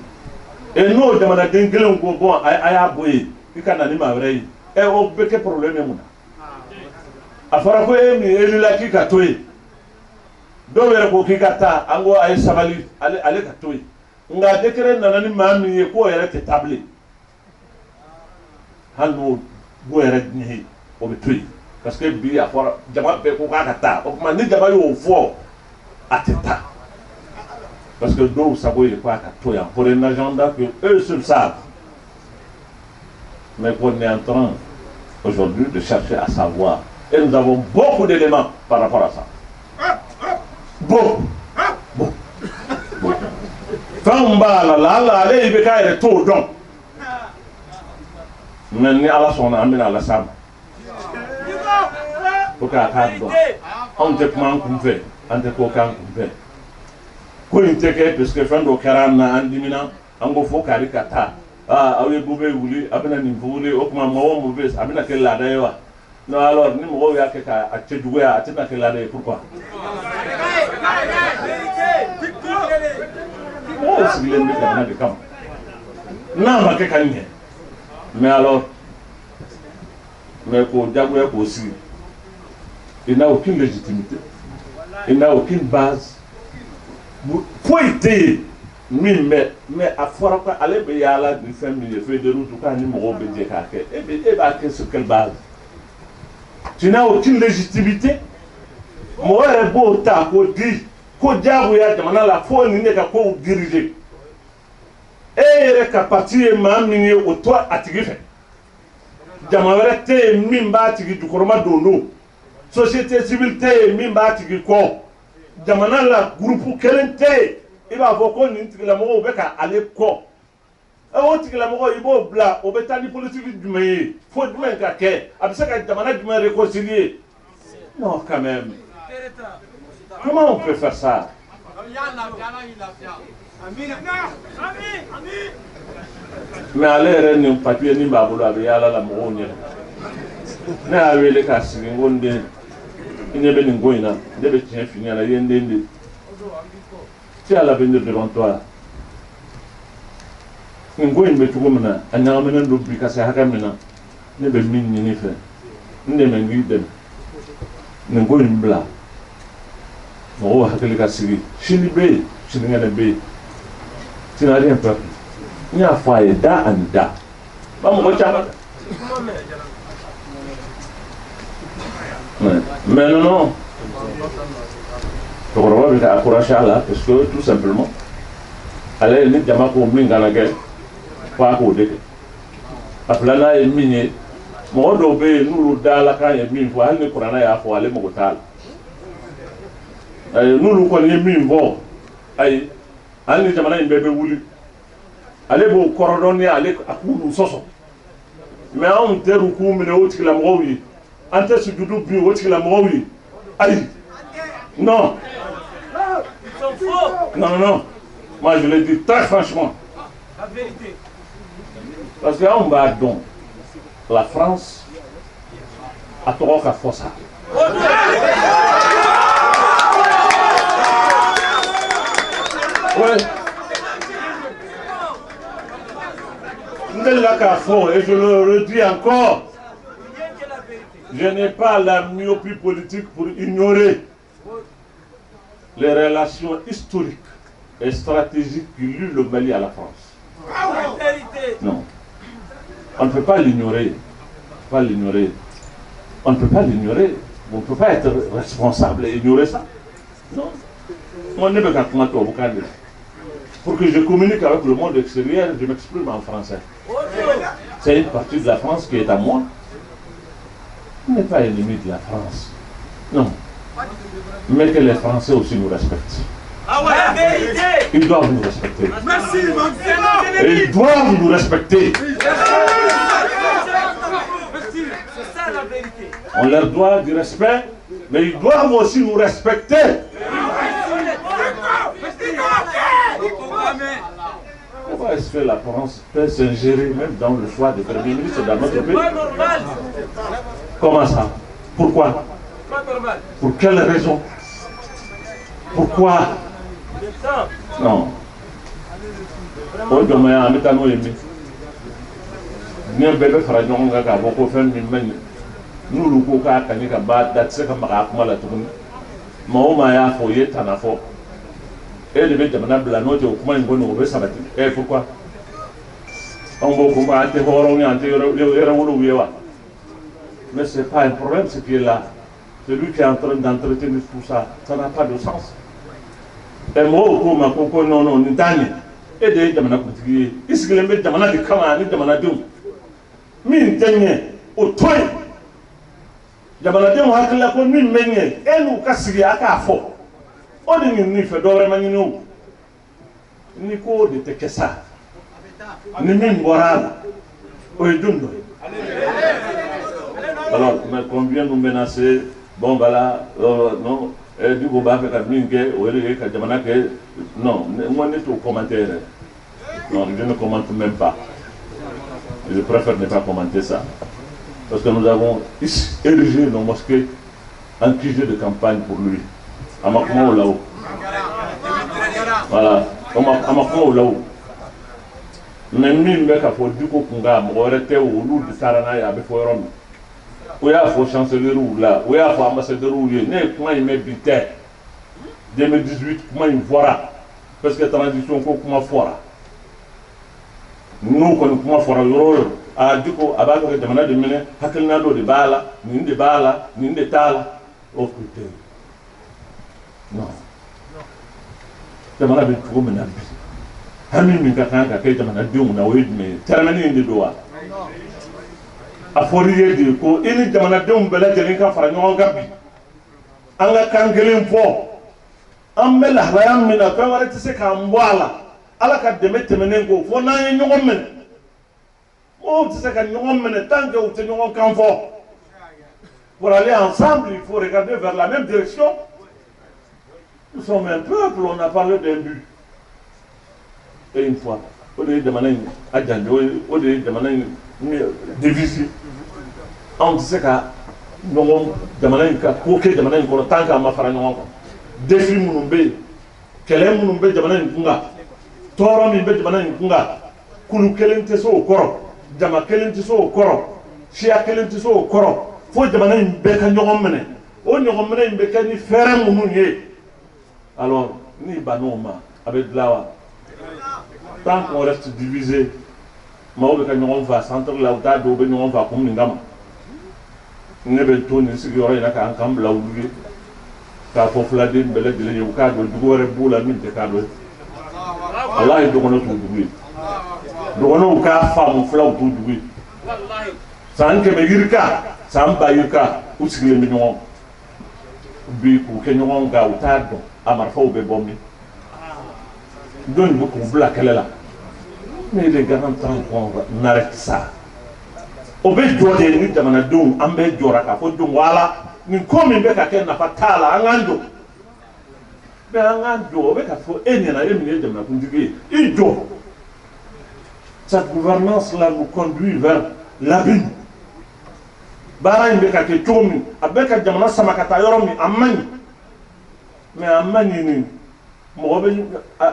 don. N'o jamanaden kelenw ko bon a y'a bɔ yen, i ka na ni maa wɛrɛ ye, o bɛ kɛ problème ye mun na? A fɔra ko e min élu la k'i ka to yen, dɔw yɛrɛ ko k'i ka taa, an ko a ye sabali, ale ka to yen. Nka décret nana ni maa min ye k'o yɛrɛ tɛ taa bilen, hali n'o b'o yɛrɛ ɲɛ, o bɛ to yen. Parce que bi a fɔra jama bɛɛ ko k'a ka taa, o tuma ni jama y'o fɔ a tɛ taa, parce que dɔw sago ye k'a ka to yan pour un agenda que eux seuls savent. Mais qu'on est en train aujourd'hui de chercher à savoir, et nous avons beaucoup d'éléments par rapport à ça. Beaucoup, beaucoup, beaucoup. Fɛnw b'a la, la ale bɛ k'a yɛrɛ t'o dɔn. Mais ni Ala sɔnna, an bɛna a las'a ma. Pour que a k'a dɔn, anw tɛ kuma an kun fɛ, an tɛ ko k'an kun fɛ. Ko in tɛ kɛ parce que fɛn dɔ kɛra an na, an dimina, an ko fo kari ka taa. Aw ye Boubou wuli, a bɛna nin wuli, o tuma mɔgɔ o mɔgɔ bɛ a bɛna kɛ laada ye wa? Non, alors ni mɔgɔw y'a kɛ k'a cɛjuguya, a tɛna kɛ laada ye, pourquoi? Mɔgɔw sigilen bɛ jamana de kama. N'a ma kɛ ka ɲɛ. Mais alors, mais k'o diyagoya k'o sigi, il n'a aucune légitimité, il n'a aucune base. Foyi tɛ yen min bɛ, mais a fɔra ko ale bɛ yaala ni fɛn min ye, feuille de route, k'a ni mɔgɔw bɛ jɛ k'a kɛ. E b'a kɛ sur quelle base? Tu n'as aucune légitimité. Mɔgɔ yɛrɛ b'o ta k'o di ko diyagoya jamana la fo nin de ka kow diriger. E yɛrɛ ka parti ye maa min ye, o to a tigi fɛ. Jama wɛrɛ tɛ yen min b'a tigi jukɔrɔma don don. Société civile tɛ yen min b'a tigi kɔ. Jamana la groupe kelen tɛ yen i b'a fɔ ko nin tigilamɔgɔw bɛ ka ale kɔ. O tigilamɔgɔ i b'o bila, o bɛ taa ni politique jumɛn ye, fo jumɛn ka kɛ, a bɛ se ka jamana jumɛn réconcilier? Non, quand même. Comment on peut faire ça? Mais ale yɛrɛ nin papier nin b'a bolo, a bɛ yaala la mɔgɔw ɲɛ. Ne y'a wele k'a sigi, n ko n den, i ɲɛ bɛ nin ko in na, ne bɛ tiɲɛ f'i ɲɛna, i ye n den de. Tu as l'avenir devant toi. Nin ko in bɛ cogo min na, a ɲagaminen don bi ka se hakɛ min na, ne bɛ min ɲini fɛ, n dɛmɛ, n k'i dɛmɛ. Nin ko in bila, mɔgɔw hakili ka sigi, sini bɛ yen, sinikɛnɛ bɛ yen. Tu n'as rien perdu. N y'a fɔ a ye da ani da. Ba mɔgɔ caman. Mais non, non. Cɛkɔrɔba bɛ ka encourager a la parce que tout simplement, ale ni jama ko min kana kɛ, f'a k'o de kɛ. A filanan ye min ye, mɔgɔ dɔw bɛ yen n'olu da la kan ye min fɔ, hali ni kuranɛ y'a fɔ, ale mago t'a la. Ayi, n'olu kɔni ye min fɔ, ayi, hali ni jamana in bɛɛ bɛ wuli, ale b'o kɔrɔ dɔn ni ale a k'u sɔsɔ. Mais anw tɛ k'u minɛ o tigilamɔgɔw ye, an tɛ sujudu bin o tigilamɔgɔw ye. Ayi, non. Non, non, non. Moi, je le dis très franchement. La vérité. Parce que anw b'a dɔn, la France a tɔgɔ ka fɔ sa. Ouais. N delila k'a fɔ, et je le redis encore, je n'ai pas la myopie politique pour ignorer les relations historiques et stratégiques qui lient le Mali à la France. Non. On ne peut pas l'ignorer. Pas l'ignorer. On ne peut pas l'ignorer. On ne peut pas être responsable et ignorer ça. Non. Moi, ne peux pas pour que je communique avec le monde extérieur, je m'exprime en français. C'est une partie de la France qui est à moi. On n'est pas ennemi de la France. Non. Mais que les Français aussi nous respectent. Ah ouais, la vérité. Ils doivent nous respecter. Merci. Et ils doivent nous respecter. Merci. C'est ça la vérité. On leur doit du respect, mais ils doivent aussi nous respecter. Pourquoi est-ce que la France peut s'ingérer même dans le choix du Premier ministre dans notre pays? Pas normal. Comment ça? Pourquoi? Pas normal. Pour quelle raison? Pourquoi? Non. O jɔnmaya, an bɛ taa n'o ye min? Diɲɛ bɛɛ bɛ fara ɲɔgɔn kan k'a fɔ ko fɛn min man ɲi, n'olu ko k'a ka ɲi ka ba da tɛ se ka maga a kuma la tuguni. Maa o maa y'a fɔ, o ye tana fɔ. E de bɛ jamana bila, n'o tɛ o kuma in kɔni o bɛ sabati. Ɛ, pourquoi? Anw b'o ko an tɛ hɔrɔnw ye, an tɛ yɛrɛwolow ye wa? Mais c'est pas un problème, ce qui est là. Celui qui est en train d'entretenir tout ça, ça n'a pas de sens. Ɛ, mɔgɔw k'o ma ko non, non, nin t'a ɲɛ. E de ye jamana kuntigi ye, i sigilen bɛ jamana de kama ani jamanadenw. Min tɛ ɲɛ, o to yen. Jamanadenw hakilila ko min bɛ ɲɛ, e n'u ka sigi a k'a fɔ. O de ɲinini fɛ, dɔ wɛrɛ ma ɲini o. Ni ko o de tɛ kɛ sa, ni min bɔra a la, o ye jɔn dɔ ye? Alors, mais qu'on vient nous menacer, bon voilà, non, Dicko b'a fɛ ka min kɛ, o ye ka jamana kɛ, non, moi ne t'o commentaire. Non, je ne commente même pas. Je préfère ne pas commenter ça. Parce que nous avons érigé nos mosquées en QG de campagne pour lui. À Makmo là-haut. Voilà. O ma a ma kuma o la o. Mais min bɛ ka fɔ Diko kun kan, mɔgɔ wɛrɛ tɛ o, olu de taara n'a ye. A bɛ fɔ yɔrɔ min, o y'a fɔ chancellerie la, o y'a fɔ ambassadeur ye. Ne ye kuma in mɛn, bi tɛ, 2018 kuma in fɔra, parce que transition ko kuma fɔra. N'o kɔni kuma fɔra yɔrɔ o yɔrɔ, a Diko a b'a fɛ ka jamana de minɛ, hakilina dɔ de b'a la, nin de b'a la, nin de t'a la. O kun tɛ. Non, jamana bɛ cogo min na bi, hami min ka kan ka kɛ jamanadenw na, o ye jumɛn ye? Tɛrɛmɛni in de don wa? A fɔra i ye de ko i ni jamanadenw bɛɛ lajɛlen ka fara ɲɔgɔn kan bi, an ka kan kelen fɔ. An bɛ lahalaya min na, fɛn wɛrɛ tɛ se k'an bɔ a la Ala ka dɛmɛ tɛmɛnen kɔ, fo n'an ye ɲɔgɔn minɛ. Mɔgɔw tɛ se ka ɲɔgɔn minɛ tant que u tɛ ɲɔgɔn kan fɔ. Pour aller ensemble, il faut regarder vers la même direction. Nous sommes un peuple, on a parlé d'un but et une foi. O de ye jamana in a janjo ye, o de ye jamana in devise. Anw tɛ se ka ɲɔgɔn jamana in ka ko kɛ jamana in kɔnɔ tant qu'an ma fara ɲɔgɔn kan. Défi minnu bɛ yen, kɛlɛ minnu bɛ jamana in kun kan, tɔɔrɔ min bɛ jamana in kun kan, kulu kelen tɛ se o kɔrɔ, jama kelen tɛ se o kɔrɔ, siya kelen tɛ se o kɔrɔ, fo jamana in bɛɛ ka ɲɔgɔn minɛ. O ɲɔgɔn minɛ in bɛ kɛ ni fɛɛrɛ minnu ye, alors n'i bann'o ma, a bɛ dilan wa? Tant qu'on reste divisé, maaw bɛ ka ɲɔgɔn faa centre la, u t'a dɔn u bɛ ɲɔgɔn faa kun min kama. Ne bɛ to nin sigiyɔrɔ in na k'an kan bila olu ye, k'a fɔ filaden bɛɛ lajɛlen ye, u k'a dɔn jugu wɛrɛ b'u la min tɛ k'a dɔn ye. Walahi, dɔgɔnɔ t'u jugu ye. Dɔgɔnɔw k'a faamu, filaw t'u jugu ye. San 100 yirika, san 1000 yirika, u sigilen bɛ ɲɔgɔn bi k'u kɛ ɲɔgɔn kan, u t'a dɔn a marifaw bɛ bɔ min, jɔnni bɛ k'u bila kɛlɛ la. Mais il est grand temps qu'on arrête ça. O bɛ jɔ de ni jamanadenw an bɛɛ jɔra k'a fɔ don wala nin ko min bɛ ka kɛ, nafa t'a la, an k'an jɔ. Mais an k'an jɔ, o bɛ ka fɔ e ɲɛna, e min ye jamanakuntigi ye, i jɔ. Cette gouvernance là nous conduit vers l'abîme. Baara in bɛ ka kɛ cogo min, a bɛ ka jamana sama ka taa yɔrɔ min, a man ɲi. Mais a man ɲi nin, mɔgɔ bɛ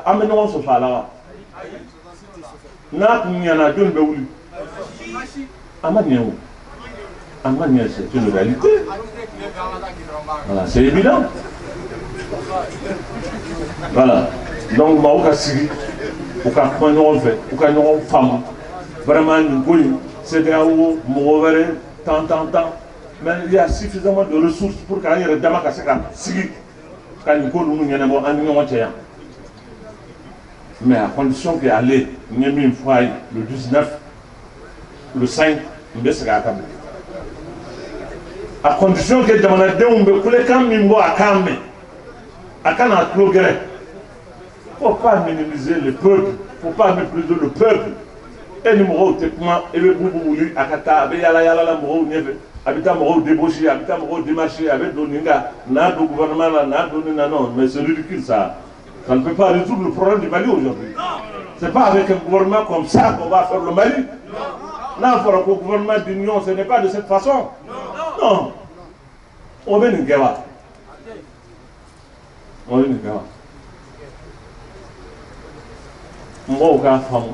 an bɛ ɲɔgɔn sɔsɔ a la wa? N'a kun ɲɛna, jɔnni bɛ wuli? A ma ɲɛ o, a ma ɲɛ, c'est une réalité. Voilà, c'est évident. Voilà, donc maaw ka sigi, u ka kuma ɲɔgɔn fɛ, u ka ɲɔgɔn faamu. Vraiment, nin ko in, CEDEAO, mɔgɔ wɛrɛ tan tan tan, mais il y a suffisamment de ressources pour qu'an yɛrɛ dama ka se ka sigi ka nin ko ninnu ɲɛnabɔ an ni ɲɔgɔn cɛ yan, mais à condition que ale n ye min fɔ a ye le 19, le 5, n bɛ segin a kan, à condition que jamanadenw bɛ kulekan min bɔ, a k'an mɛn, a kana tulo gɛrɛ. Faut pas minimiser le peuple, faut pas mépriser le peuple. E ni mɔgɔw tɛ kuma, e bɛ bubu wuli a ka taa, a bɛ yala yala la mɔgɔw ɲɛfɛ, a bɛ taa mɔgɔw débaucher, a bɛ taa mɔgɔw démarcher, a bɛ don nin kan, n'a don gouvernement la, n'a don nin na. Non, mais c'est ridicule, ça. Ça ne peut pas résoudre le problème du Mali aujourd'hui. C'est pas avec un gouvernement comme ça qu'on va faire le Mali. N'a fɔra ko gouvernement d'union, ce n'est pas de cette façon. Non, o bɛ nin kɛ wa? O bɛ nin kɛ wa? Mɔgɔw k'a faamu,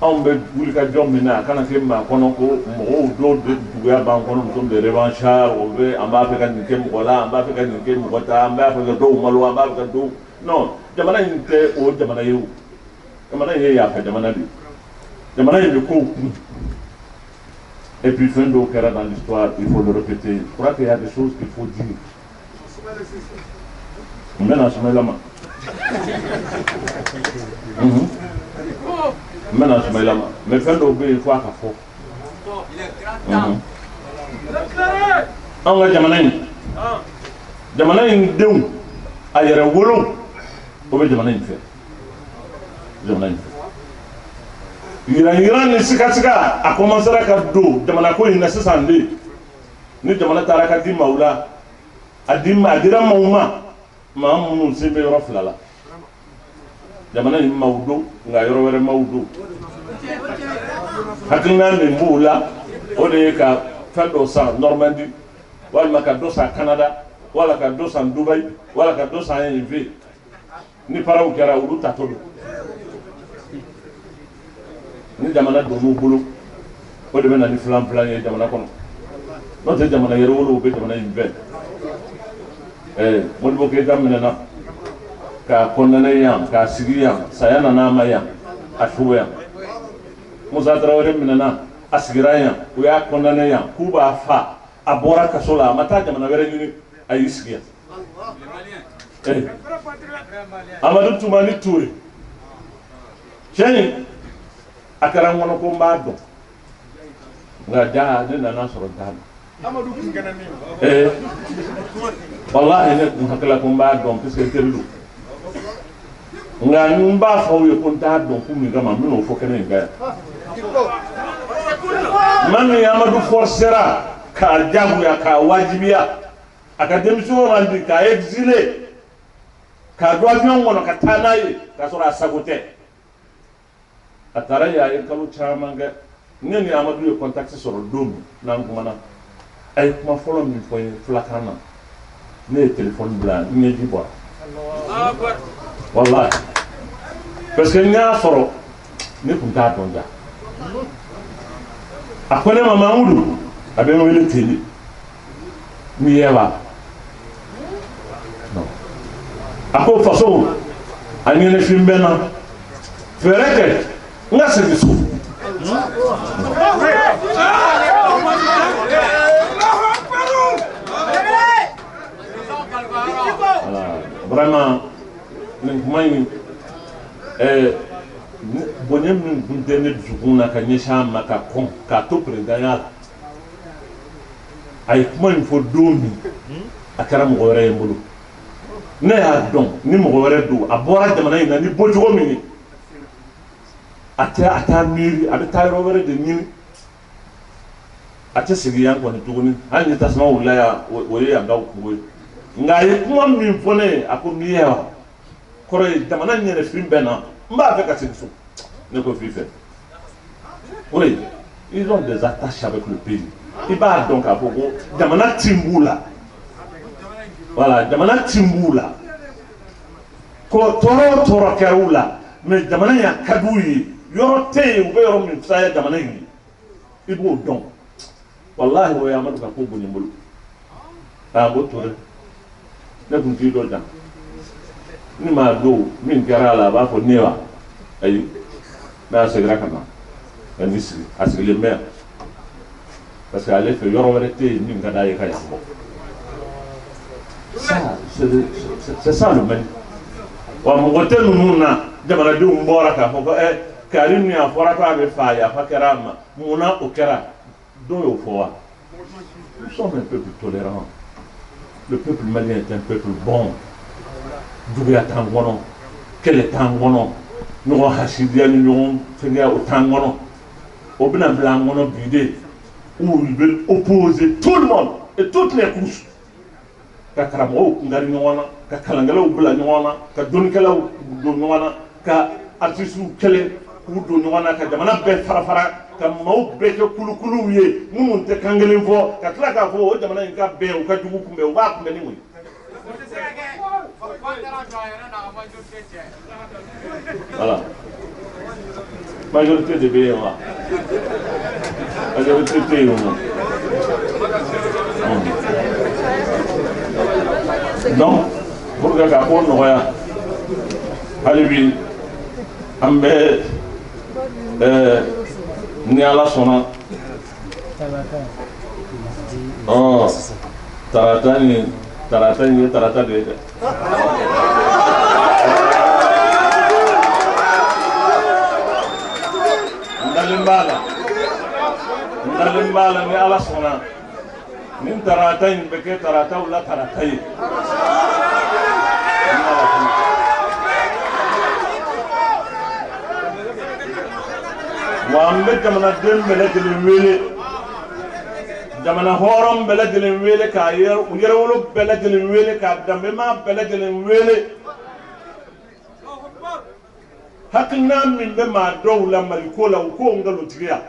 anw bɛ wuli ka jɔ min na, a kana kɛ maa kɔnɔ ko mɔgɔw dɔw de juguya b'an kɔnɔ, nous sommes des revanchards. O bɛ an b'a fɛ ka nin kɛ mɔgɔ la, an b'a fɛ ka nin kɛ mɔgɔ ta, an b'a fɛ ka dɔw malo, an b'a fɛ ka dɔw. Non, jamana in tɛ o jamana ye o. Jamana in ye yafa jamana de ye. Jamana in bɛ kow kun. Et puis fɛn dɔw kɛra dans l'histoire, il faut le répéter. Je crois qu'il y a des choses qu'il faut dire. N bɛna Sumayila ma, n bɛna Sumayila ma, mais fɛn dɔw bɛ yen, fo a ka fɔ. Anw ka jamana in, jamana in denw, a yɛrɛ wolo, o bɛ jamana in fɛ, jamana in fɛ. Yiran yiran ni sigasiga a commencera ka don jamana ko in na sisan de. Ni jamana taara ka di maaw la, a di a dira maaw ma, maa minnu sen bɛ yɔrɔ fila la. Jamana in maaw don, nka yɔrɔ wɛrɛ maaw don. Hakilina min b'o la, o de ye ka fɛn dɔ san Normandie, walima ka dɔ san Canada, wala ka dɔ san Dubaï, wala ka dɔ san yen fɛ. Ni paraw kɛra olu tatɔ don. Ni jamana donn'u bolo, o de bɛ na ni filan filan ye jamana kɔnɔ. N'o tɛ jamana yɛrɛwolow bɛ jamana in fɛ. Modibo Keyita minɛna k'a condamné yan, k'a sigi yan, saya nana a ma yan, a su yan. Musa Tarawele minɛna, a sigira yan, u y'a condamné yan k'u b'a fa, a bɔra kaso la, a ma taa jamana wɛrɛ ɲini, a y'i sigi yan. Amadu Tumani Ture, cɛ in a kɛra n kɔnɔ ko n b'a dɔn, nka ja ne nana sɔrɔ n t'a dɔn. Walahi ne kun hakili la ko n b'a dɔn puisque teri don, nka n b'a fɔ aw ye ko n t'a dɔn kun min kama, n bɛn'o fɔ kɛnɛ in kan yan. Maa min Amadu forcera k'a jagoya k'a wajibiya a ka denmisɛnw randi k'a exiler k'a don avion kɔnɔ ka taa n'a ye k'a sɔrɔ a sago tɛ. A taara yen, a ye kalo caman kɛ. Ne ni Amadu ye contact sɔrɔ don min n'an kumana, a ye kuma fɔlɔ min fɔ n ye fulakan na, ne ye téléphone bila, n ɲɛji bɔra. Walahi, parce que n y'a sɔrɔ ne tun t'a dɔn ja. A ko ne ma Mamudu, a bɛ n wele ten de, n'i ɲɛ b'a la. A ko faso a ɲɛnɛfin bɛ n na, fɛɛrɛ kɛ n ka segin so. Voilà, vraiment nin kuma in, bonya min tun tɛ ne dusukun na ka ɲɛsin a ma ka kɔn k'a to perezidanya la, a ye kuma in fɔ don min, a kɛra mɔgɔ wɛrɛ ye n bolo. Ne y'a dɔn ni mɔgɔ wɛrɛ don, a bɔra jamana in na ni bɔcogo min ye, a tɛ a t'a miiri, a bɛ taa yɔrɔ wɛrɛ de ɲini, a tɛ segin yan kɔni tuguni. Hali ni tasuma wulila yan, o ye yankaw kungo ye. Nka a ye kuma min fɔ ne ye, a ko n'i ye wa kɔrɔ ye jamana ɲɛnɛfin bɛ na, n b'a fɛ ka segin so. Ne ko f'i fɛ, oui, ils ont des attaches avec le pays. I b'a dɔn k'a fɔ ko jamana tin b'u la. Voilà, jamana tin b'u la. Ko tɔɔrɔ o tɔɔrɔ kɛra u la, mais jamana in a ka d'u ye, yɔrɔ tɛ yen u bɛ yɔrɔ min fisaya jamana in ye, i b'o dɔn. Walahi o ye Amadu ka ko bonya n bolo. A ko Ture, ne tun t'i dɔn jan, ni maa don min kɛra a la, a b'a fɔ ne wa ayi. N'a seginna ka na ka n'i sigi, a sigilen bɛ yan parce que ale fɛ yɔrɔ wɛrɛ tɛ yen min ka d'a ye ka yan bɔ. Ça, c'est ça le Mali. Wa mɔgɔ tɛ ninnu na, jamanadenw bɔra k'a fɔ ko kari min a fɔra k'a bɛ fa, yafa kɛra a ma, munna o kɛra? Dɔw y'o fɔ wa. Nous sommes un peuple tolérant. Le peuple malien est un peuple bon. Juguya t'an kɔnɔ, kɛlɛ t'an kɔnɔ, ɲɔgɔn hasidiya ni ɲɔgɔn fɛngɛ o t'an kɔnɔ. O bɛna bila an kɔnɔ bi de, où ils veulent opposer tout le monde et toutes les couches. Ka karamɔgɔw kungari ɲɔgɔn na, ka kalankɛlaw bila ɲɔgɔn na, ka dɔnnikɛlaw don ɲɔgɔn na, ka artisiw kɛlɛ k'u don ɲɔgɔn na, ka jamana bɛɛ fara fara, ka maaw bɛɛ kɛ kulukuluw ye minnu tɛ kan kelen fɔ, ka tila k'a fɔ o jamana in ka bɛn, u ka jugu kunbɛn, u b'a kunbɛn ni mun ye? Voilà. Majorité de bɛ yen wa? Majorité tɛ yen o. Donc, pour que ka ko nɔgɔya, hali bi an bɛ ni Ala sɔnna, ɔ tarata ni tarata in ye tarata de ye dɛ. N dalen b'a la, n dalen b'a la ni Ala sɔnna, nin tarata in bɛ kɛ tarataw la tarata ye. Wa an bɛ jamanaden bɛɛ lajɛlen wele, jamana hɔrɔn bɛɛ lajɛlen wele, k'a yɛrɛwolo bɛɛ lajɛlen wele, k'a danbema bɛɛ lajɛlen wele. Hakilina min bɛ maa dɔw la Maliko la, u k'o nkalontigiya,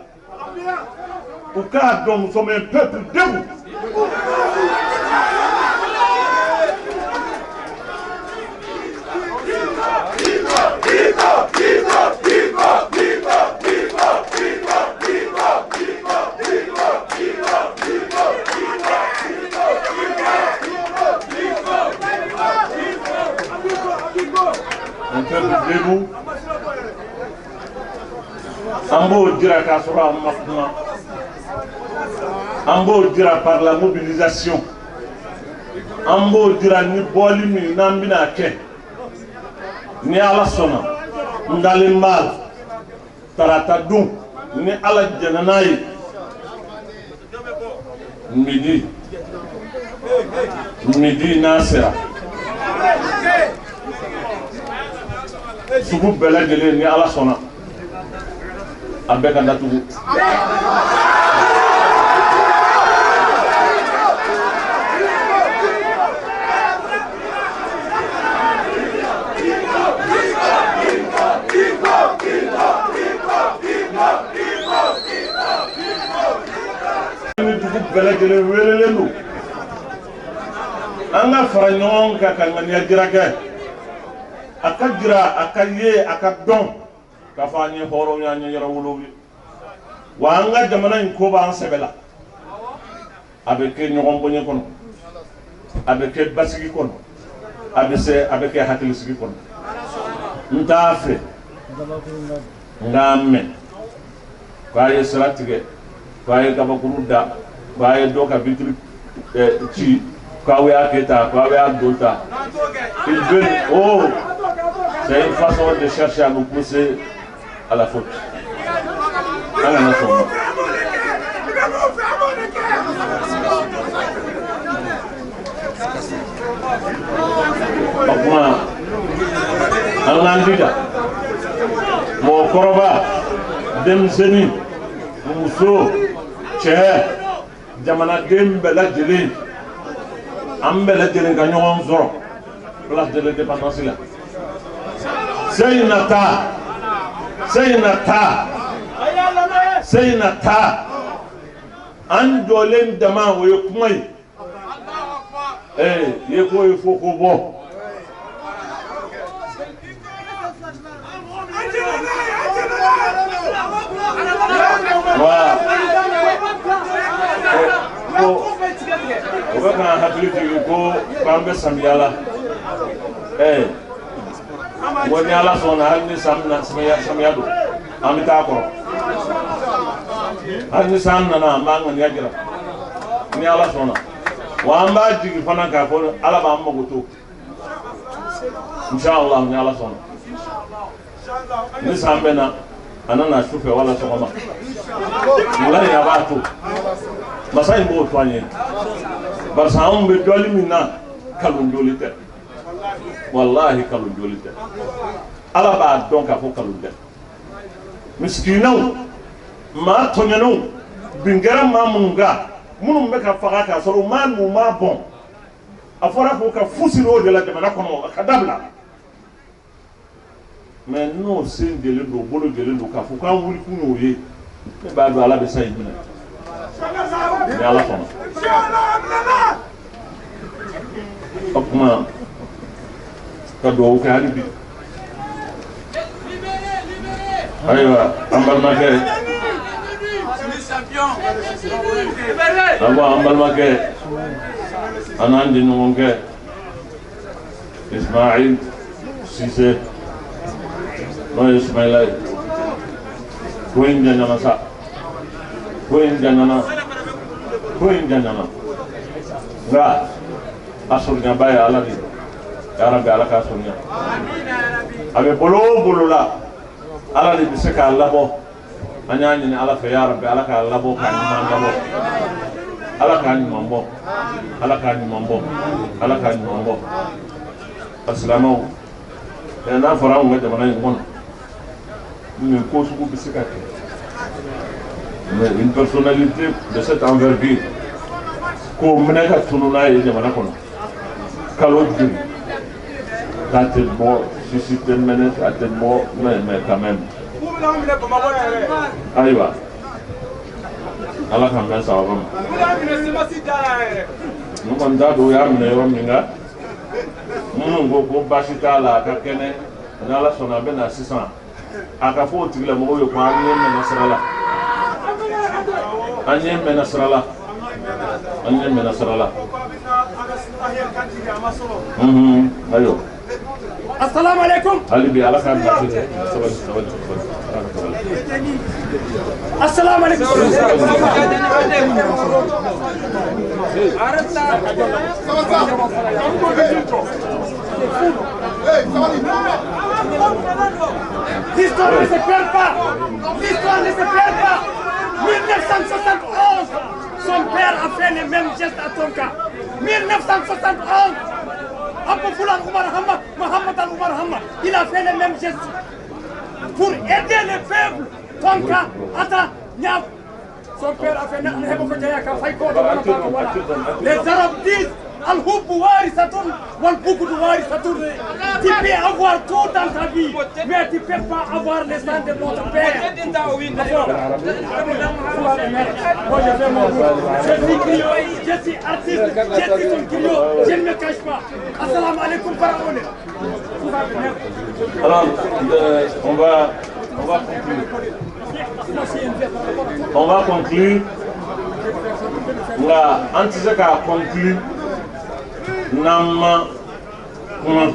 u k'a dɔn nous sommes un peuple debout. peuple debout, an b'o jira k'a sɔrɔ an ma kuma, an b'o jira par la mobilisation, an b'o jira ni bɔli min n'an bɛna kɛ. Ni Ala sɔnna, n dalen b'a la, tarata don ni Ala jɛnna n'a ye, midi n'a sera, sugu bɛɛ lajɛlen ni Ala sɔnna, a bɛɛ ka datugu. Ni dugu bɛɛ lajɛlen welelen don, an ka fara ɲɔgɔn kan ka ŋaniya jira kɛ, a ka jira, a ka ye, a ka dɔn k'a fɔ an ye hɔrɔnw ye, an ye yɛrɛwolow ye, wa an ka jamana in ko b'an sɛbɛ la. A bɛ kɛ ɲɔgɔn bonya kɔnɔ, a bɛ kɛ basigi kɔnɔ, a bɛ se, a bɛ kɛ hakilisigi kɔnɔ. N t'a fɛ n k'a mɛn k'a ye sira tigɛ, k'a ye kabakuru da, k'a ye dɔ ka vitiri ci, k'aw y'a kɛ tan, k'aw y'a don tan. Ils veulent, oh, c'est une façon de chercher à nous pousser à la faute. An kana sɔn o ma. O tuma, an k'an jija, mɔgɔkɔrɔba, denmisɛnnin, muso, cɛ, jamanaden bɛɛ lajɛlen, an bɛɛ lajɛlen ka ɲɔgɔn sɔrɔ place de l'indépendance la. Seyina taa, Seyina taa, Seyina taa, an jɔlen dama o ye kuma ye. Ee, ye ko ye fo ko bɔ. Wa ko o bɛ k'an hakili jigin ko k'an bɛ samiya la. Ee, ko ni Ala sɔnna, hali ni san na samiya don, an bɛ taa kɔrɔ. Hali ni san nana, an b'an ŋaniya jira ni Ala sɔnna. Wa an b'a jigin fana k'a fɔ Ala b'an mago to, inshallah, ni Ala sɔnna. Ni san bɛ na, a nana su fɛ wala sɔgɔma, wula in a b'a to, masa in b'o to an ye, barisa anw bɛ dɔli min na, kalon joli tɛ, walahi kalon joli tɛ. Ala b'a dɔn k'a fɔ kalon tɛ. Misikinaw, maa tɔɲɔnenw, bin kɛra maa minnu kan, minnu bɛ ka faga k'a sɔrɔ u ma nu ma bɔn, a fɔra k'o ka fu siri o de la jamana kɔnɔ, a ka dabila. Mais n'o sen jɛlen don, bolo jɛlen don, k'a fɔ k'an wuli kun y'o ye, ne b'a dɔn Ala bɛ sa in minɛ ni Ala sɔnna. O tuma, ka dugawu kɛ hali bi. Ayiwa, an balimakɛ, an balimakɛ, an n'an jɛɲɔgɔnkɛ Ismail Sise, n'o ye Sumayila ye, ko in janyana sa, ko in janyana, ko in janyana, nka a surunyaba ye Ala de ye. Yarabi, Ala k'a surunya. A bɛ bolo o bolo la, Ala de bɛ se k'a labɔ. An y'a ɲini Ala fɛ, yarabi, Ala k'a labɔ, k'a ɲuman labɔ, Ala k'a ɲuman bɔ, Ala k'a ɲuman bɔ, Ala k'a ɲuman bɔ. A silamɛw, n'a fɔra anw ka jamana in kɔnɔ, nin ko sugu bɛ se ka kɛ, mais une personnalité de cette envergure, k'o minɛ ka tunu n'a ye jamana kɔnɔ kalo joli, k'a tɛ bɔ, sisi tɛ mɛnɛ, a tɛ bɔ, mais quand même. Ayiwa, Ala k'an bɛn sababa ma. N kɔni t'a dɔn u y'a minɛ yɔrɔ min kan. Minnu ko ko baasi t'a la, a ka kɛnɛ, ni Ala sɔnna a bɛ na sisan, a ka fɔ o tigilamɔgɔw ye ko an ɲɛ mɛnna sira la, an ɲɛ mɛnna sira la, an ɲɛ mɛnna sira la. Ayiwa, Assalamu alaikum. Hali bi Ala k'an basi sabali sabali sabali. Assalamu alaikum. L'histoire ne se perd pas. L'histoire ne se perd pas. 1971, son père a fait les mêmes gestes à Tonka. 1971, Abou Foulan Oumar Hamma, Mohamed Al Oumar Hamma, il a fait les mêmes gestes pour aider le peuple. Tonka, Ata, Niaf. Son père a fait. Les Arabes disent Al-Hubbu warisatun wal-Bughd warisatun. Tu peux avoir tout dans ta vie, mais tu ne peux pas avoir le sang de notre père. Moi je fais mon boulot. Je suis griot, je suis artiste, je suis ton griot, je ne me cache pas. Assalamu alaikum pharaon. Alors, on va conclure. On va conclure. Là, an tɛ se k'a conclure n'an ma kuma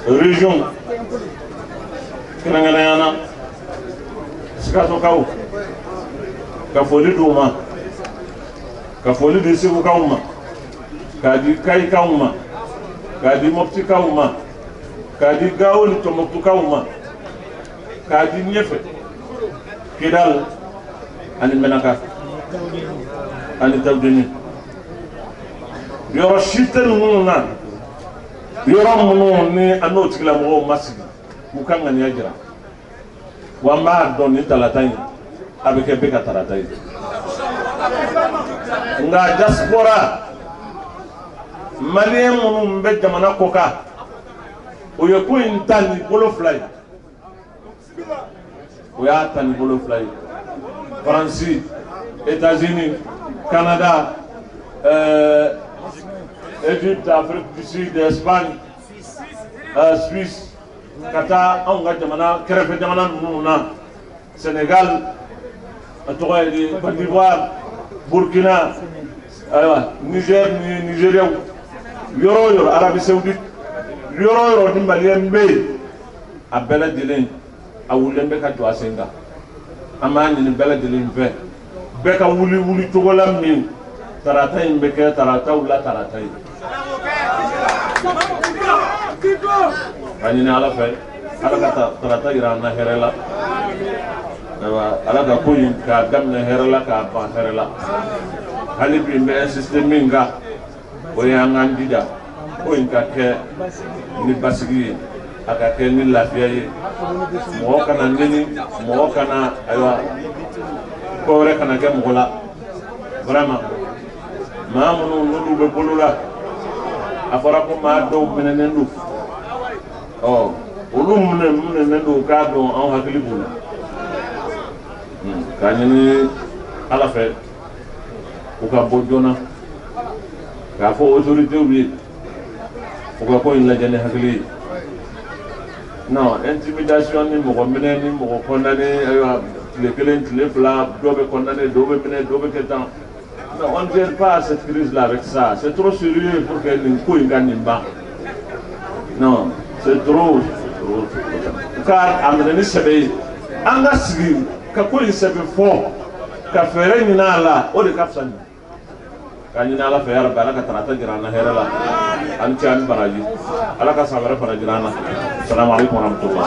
région kɛrɛnkɛrɛnnenya la Sikasokaw ka foli d'u ma, ka foli di Segukaw ma, k'a di Kayikaw ma, k'a di Moptikaw ma, k'a di Gawo ni Tɔnbɔkutukaw ma, k'a di ɲɛfɛ Kidal ani Menaka ani Tawudeni. Yɔrɔ si tɛ ninnu na, yɔrɔ minnu ni an n'o tigilamɔgɔw ma sigi k'u ka ŋaniya jira. Wa an b'a dɔn nin talata in a bɛ kɛ bɛɛ ka tarata ye. Nka diaspora maliyɛn minnu bɛ jamana kɔ kan, o ye ko in ta ni bolo fila ye. O y'a ta ni bolo fila ye. Faransi, États-Unis, Canada, Égypte, Afrique du Sud, Espagne, Suisse, ka taa anw ka jamana kɛrɛfɛ jamana ninnu na, Sénégal, a tɔgɔ ye di, Côte d'Ivoire, Burkina, ayiwa Niger ni Nigériaw, yɔrɔ o yɔrɔ, Arabie Saoudite, yɔrɔ o yɔrɔ ni maliyɛn bɛ yen, a bɛɛ lajɛlen a wulilen bɛ ka jɔ a sen kan. An b'a ɲini bɛɛ lajɛlen fɛ, bɛɛ ka wuli wuli cogo la min tarata in bɛ kɛ tarataw la tarata ye. Ka ɲini Ala fɛ, Ala ka tarata yira an na hɛrɛ la. Ayiwa Ala ka ko in k'a daminɛ hɛrɛ la k'a ban hɛrɛ la. Hali bi n bɛ insister min kan, o ye an k'an jija ko in ka kɛ ni basigi ye, a ka kɛ ni lafiya ye. Mɔgɔ kana nɛni, mɔgɔ kana ayiwa ko wɛrɛ kana kɛ mɔgɔ la. Vraiment maa minnu n'olu bɛ bolo la, a fɔra ko maa dɔw minɛnen don. Ɔ olu minɛnen don, k'a dɔn anw hakili b'u la. K'a ɲini Ala fɛ u ka bɔ joona, k'a fɔ autorités ye u ka ko in lajɛ ni hakili ye. Non, intimidation ni mɔgɔ minɛ ni mɔgɔ condamné, ayiwa tile kelen tile fila dɔw bɛ condamné, dɔw bɛ minɛ, dɔw bɛ kɛ tan. Non, on ne gère pas cette crise-là avec ça. C'est trop sérieux pour que nin ko in ka nin ban. Non, c'est trop, c'est trop, c'est trop. Ka a minɛ ni sɛbɛ ye, an ka sigi ka ko in sɛbɛ fɔ, ka fɛɛrɛ ɲini a la, o de ka fisa nin. K'a ɲini Ala fɛ yarabi Ala ka tarata jira an na hɛrɛ la. An ni ce an ni baraji. Ala ka san wɛrɛ fana jira an na. Salamu aleykum wa rahmatulah.